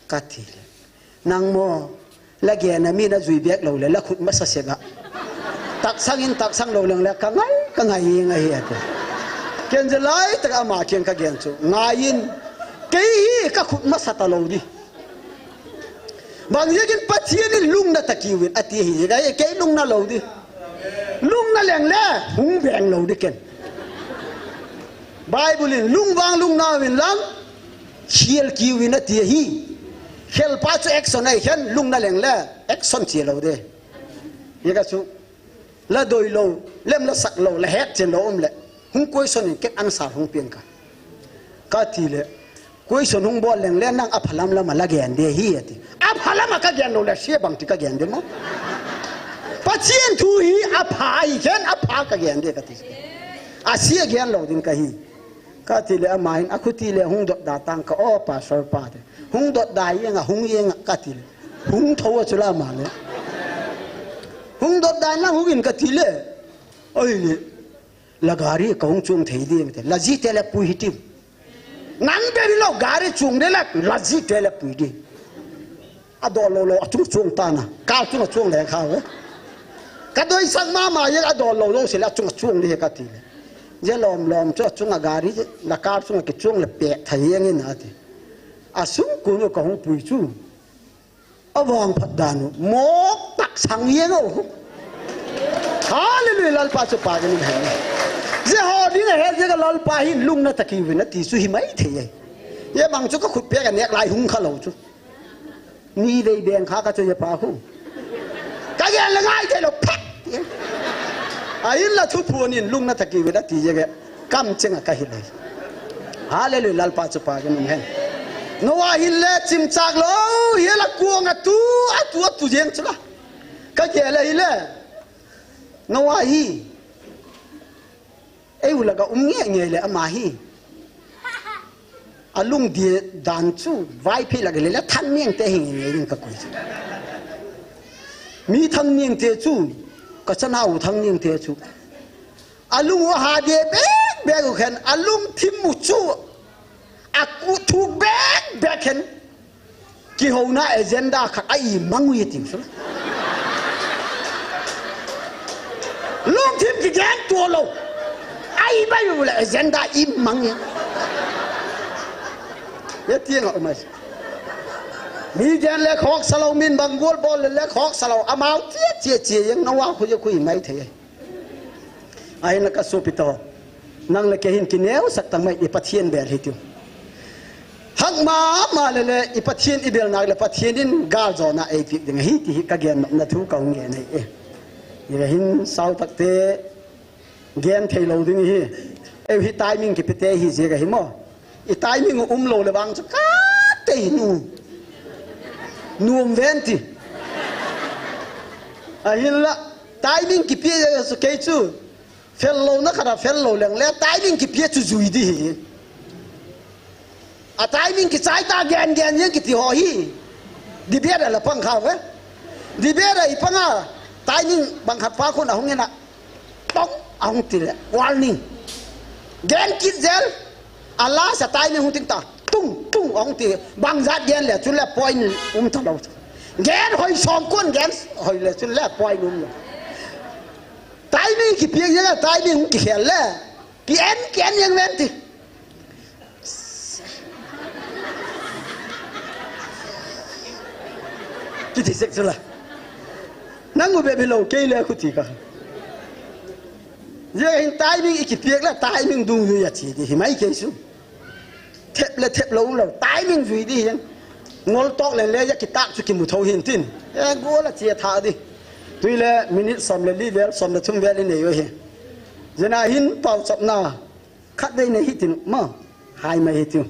Ka ti le. Nang mo, la gen a mi na jui bek lo le, la khut masa se ga. Taksang in taksang lo leng le, ka ngai, ka ngai ngai ati. Ken je lai taka ama ken ka gen chu. Ngai in, kei hi ka khut masa ta lo di. Bang jeh in Pathian in lungna ta kiuvin ati hi, ka kei lungna lo di. Lungna leng le, hung veng lo di ken. Bible in lungvang lungna uvin lang, khel kiuvin ati hi. Khel pa chu action ai khen, lungna leng le, action chi lo di. Ye ka chu. La doi lo, lem la sak lo, la het chen lo um le. Hung question in ken answer hung pian ka. Ka ti le, question hung bol leng le nang a phalam lama la gen de hi ati. A phalam a ka gen lo le sia bang ti ka gen de mo. Pathian thu hi a pha hi khen a pha ka gen de ka ti. A sia gen lo ding ka hi. Ka ti le ama hin a khuti le hung dot da tang ka o pastor pa te. Hung dot da yeng a hung yeng a ka ti le. Hung tho a chu la ma le. Hung dot da na hung in ka ti le. Oi le. La gari ka hung chuang thei di te. La ji te le pui hi tim. Nang be ri lo gari chuang de la la ji te le pui di. A dol lo lo, a chung chuang ta na. Ka chung a chuang le kha ve. Ka doi sang ma ma ye a dol lo lo se la chung a chuang le ka ti le. Je lom lom chu a chung a gari je, la ka chung a ki chuang le pe tha ye ngi na ti. A sung ku nu ka hung pui chu. A vang phat dan u. Mok tak sang ye ngo. Hallelujah, Lalpa chu pa ka ni hen. Je ho ding a he je ka Lalpa hin lungna ta kiuvin ati chu hi mai thei ye. Ye bang chu ka khut pe ka nek lai hung kha lo chu. Ni vei beng kha ka chu ya pa khu. Ka ya la ngai te lo phat. A in la thu phu nin lungna ta kiuvin ati ye ke. Kam chenga ka hi le. Hallelujah, Lalpa chu pa ka ni hen. Noah hin le chimchak lou, hi la kuang a tu, a tu, a tu jeng chu la. Ka ke le hi le. Noah hi. Ei u la ka um nge nge le ama hi. A lungdei dan chu, Vaiphei la ke le, le than niang te hi nge nge ka kui chu. Mi thang niang te chu, ka chana u thang niang te chu. A lung u ha de bek bek u khen, a lungthim u chu, a ku thuk bek bek khen, kihouna agenda khat a imang u e ting su. Lungthim kigen tua lou. A imang u le agenda imang e. Ye tiang a umai. Mi gen le khok sa lou, min bang gol bol le le khok sa lou. Amau chia chia chia yang Noah khu ye khu imai thei. Ahin la ka sopi to. Nang le kei hin kineo sak tang mai i Pathian bel hi tiu. Hak ma ma le le i Pathian i bel nak le Pathian in gal jo na ei pi ding hi ti hi ka gen na thu ka hung gen nei e. I le hin sau tak te gen thei lou ding hi. Ei hi timing ki pe te hi je ka hi mo. I timing um lou le vang chu ka te hi nu. Nu um ven ti. Ahin la timing ki pe je su kei chu. Fel lou na khat a fel lou leng le, timing ki pe chu jui di hi. A timing ki chai ta gen gen yang ki ti ho hi. Di bia da la pang kha ve. Di bia da i pang a, timing bang khat pa khun a hung ina. Tong a hung ti le, warning. Gen kit zel, a la sa timing hung ting ta. Tung, tung a hung ti, bang jat gen le, chu le point um ta lou. Gen hoi som kun, gen hoi le, chu le point um lou. Timing ki piak jeng a, timing ki khel le. Ki en, ki en jeng ven ti. Ki ti sek chu la. Nang u be bi lou, kei le khu ti ka. Jeng hin timing i ki piak le, timing dung jui a chi di, hi mai kei su. Thep le thep lou lou, timing jui di hian. Ngol tok len le ya kitak chu kimu tho hin tin. E gol a chia tha di. Tui le minute som le li vel, som le thum vel i nei u hi. Jena hin pau chapna. Khat vei nei hi tin ma. Hai mai hi tiu.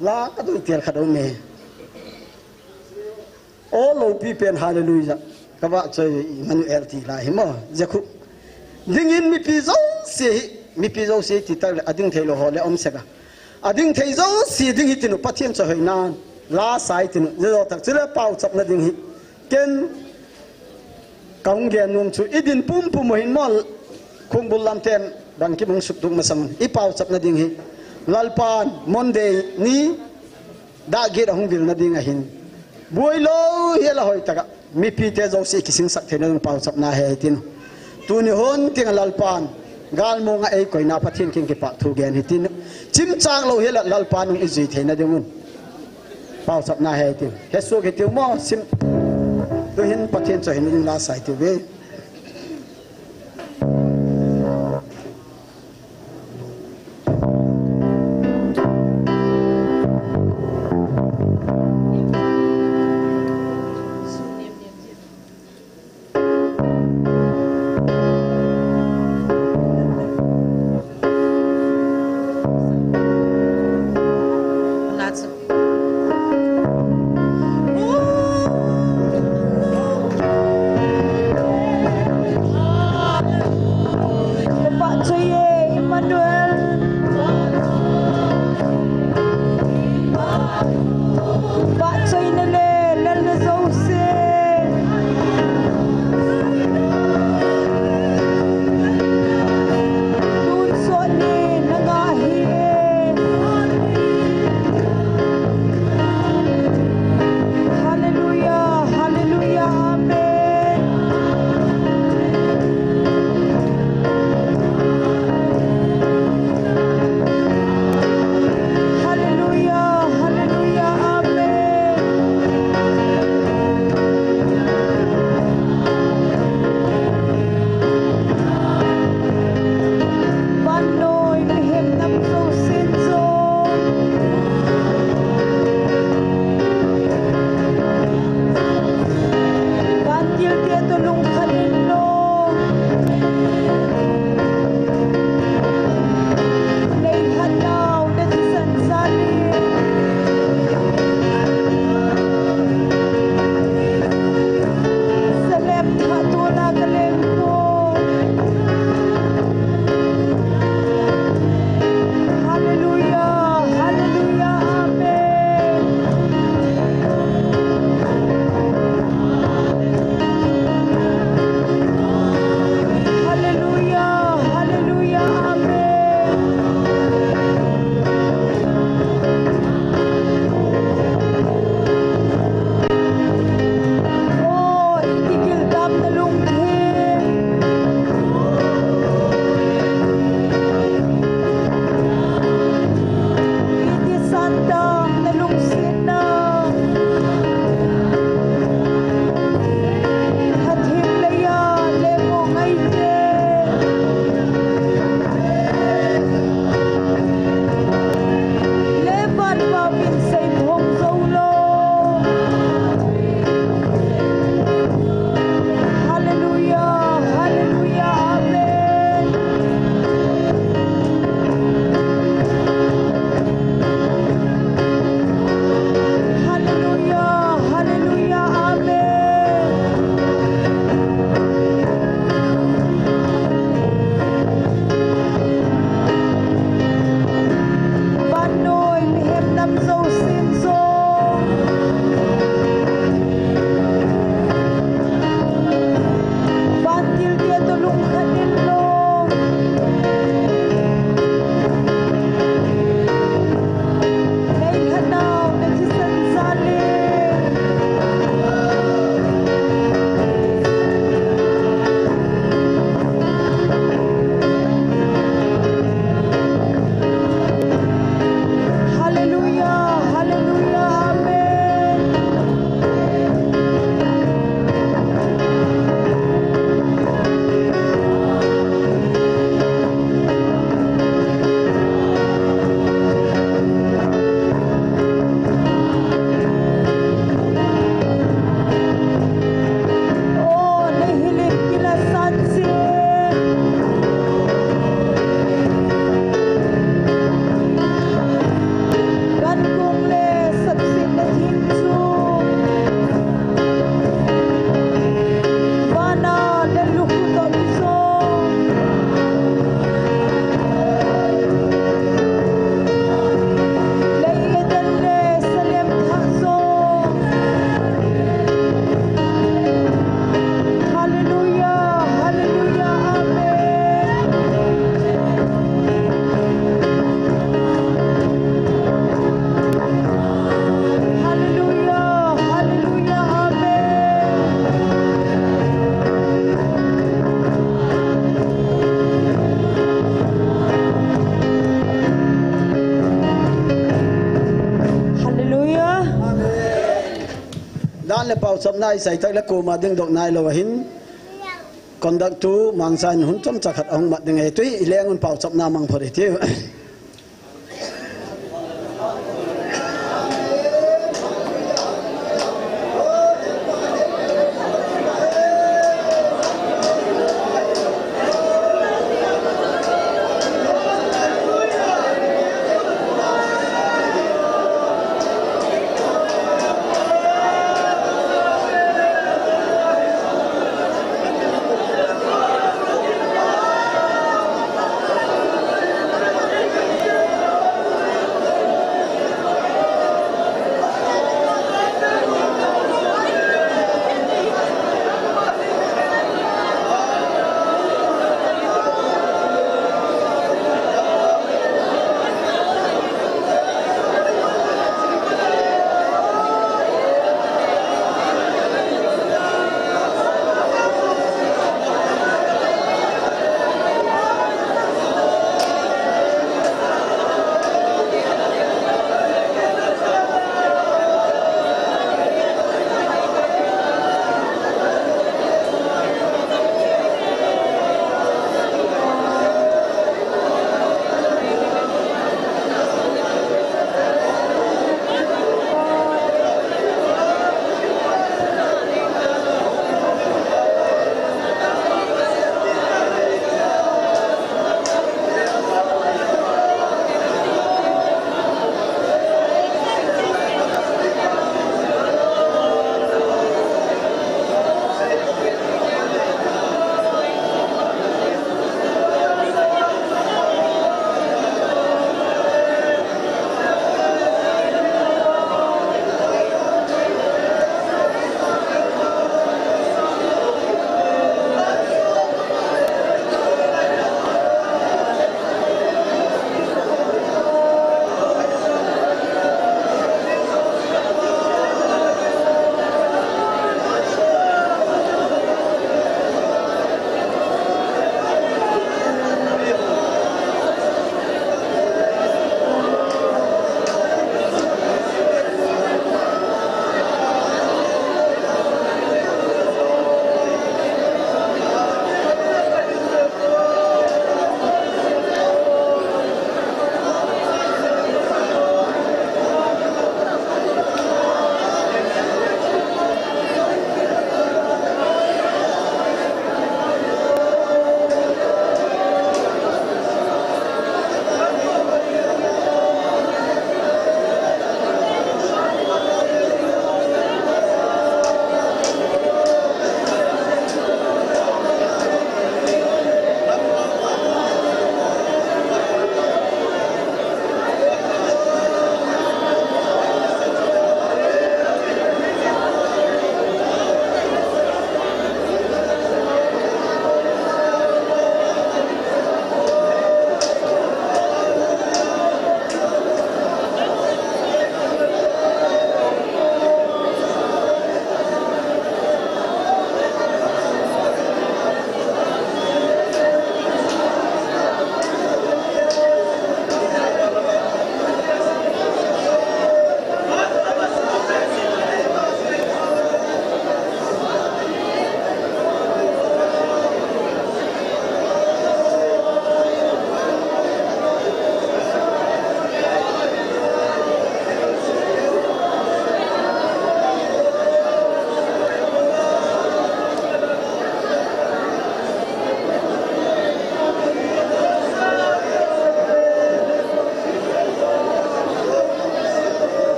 La ka dui tel khat um e. O lopi pen hallelujah. Ka va choi Emmanuel ti la hi mo. Jakhu. Dingin mipi jouse hi, mipi jouse ti tak le, a ding thei lou ho le um sek a. A ding thei jouse ding hi tinu Pathian choi hoina. La sai tinu. Jajo tak chu le pau chapna ding hi. Ken ka hung gen nom chu, i din pumpum u hin mo, khungbul lam ten, bang ki mung suk duk masang, i pau chapna ding hi. Lalpan, Monday ni, dah git a hung vilna ding ahin. Buai lou, hi la hoi taka, mipi te jouse kisingsak theina ding pau chapna hi tin. Tuni hun ting Lalpan, galmong a ei koina Pathian king kipak thu gen hi tin. Chimchang lou hi la Lalpan hung i jui theina ding un. Pau chapna hi tin. He suak hi tiu mo, sim. Tu hin Pathian choi hin la sai tiu ve. le pauchapna isei tak le koma dingdoh nailou ahin. Conduct tu mangcha in hun chomcha khat ahung mat ding ahi, tui ileng un pauchapna mang phot hitiu.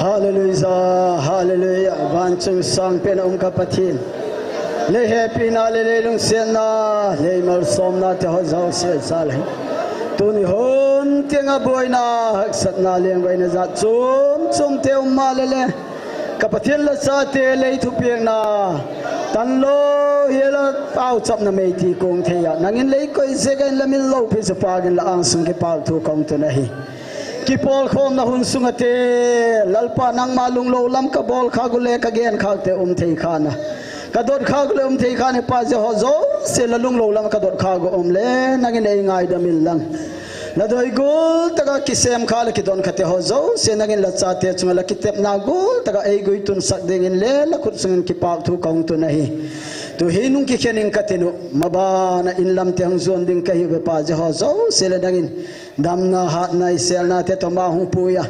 Hallelujah, hallelujah. Van chung sangpen a um ka Pathen. Lei hepina le lei lungsetna, lei malsomna te ho jouse jal hen. Tuni hon tienga boina, haksatna, lengvaina jat chom chom te um ma le le. Ka Pathen la chate lei thupekna. Tanlou hila pauchapna meiti kong thei a, nangin lei koi jeh a in la min loupi chu pagin la angsung kipah thu kong tun ahi. Kipolkhomna hun sunga te, Lalpa nangma lunglou lam kabol khah u le kagen khah u te um thei khan a. Kadot khah u le um thei khan a Pa Jehovah, jouse la lunglou lam kadot khah u um le, nangin ei ngaidam in lang. La doi gol taka kisem khah le kidon khah te ho jouse nangin la chate chunga la kitepna gol taka ei guitun sak dingin le la khut sungin kipah thu kong tun ahi. Tu hi nung kikhen in katin u, mabana in lam te hung jon ding kahi uve Pa Jehovah, jouse le nangin damna hatna iselna te toh ma hung pui a.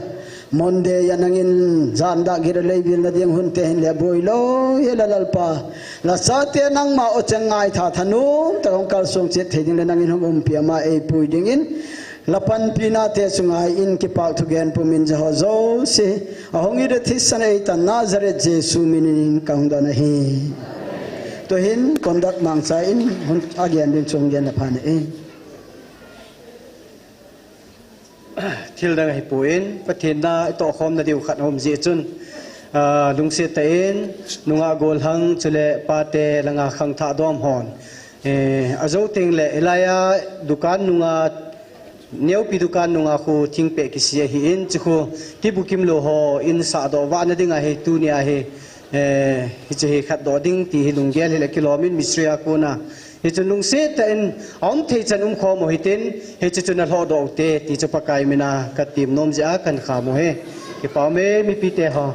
Monday a nangin jan dah gil a lei vilna ding hun te hin le boi lou hila Lalpa. La chate nangma o cheng ngaitha thanom taka hung kalsong chet thei ding le nangin hung umpi a ma ei pui dingin. La panpina te chu ngai in kipah thu gen pumin Jehovah jouse. Ahung i de thisan ei tan Nazareth Jesu minin kahung don ahi. Tu hin conduct mangcha in hun a gen ding chu hung gen le pha ne e. Thil dang ahi poi, Pathen na i tohkhomna diu khat aum jeh chun, ah, lungset tah in, nungah gollhang chule pate langa khangthah dom hon. Eh, ajo teng le, hilai a dukan nunga, neopi dukan nunga khu thingpeh kisi ahi in, chu khu tibukim lou ho in sahdoh vahna ding ahi, tuni ahi, eh, hiche hi khatdoh ding ti hi lunggel hile kilom in mistri a kona. Hichun lungset tah in, aum thei chan um khom u hitin, hiche chu na lhohdoh u te, ti chu Pakai mina katim nom jeh a kahin kham u ahi. Kipa um e, mipi te ho.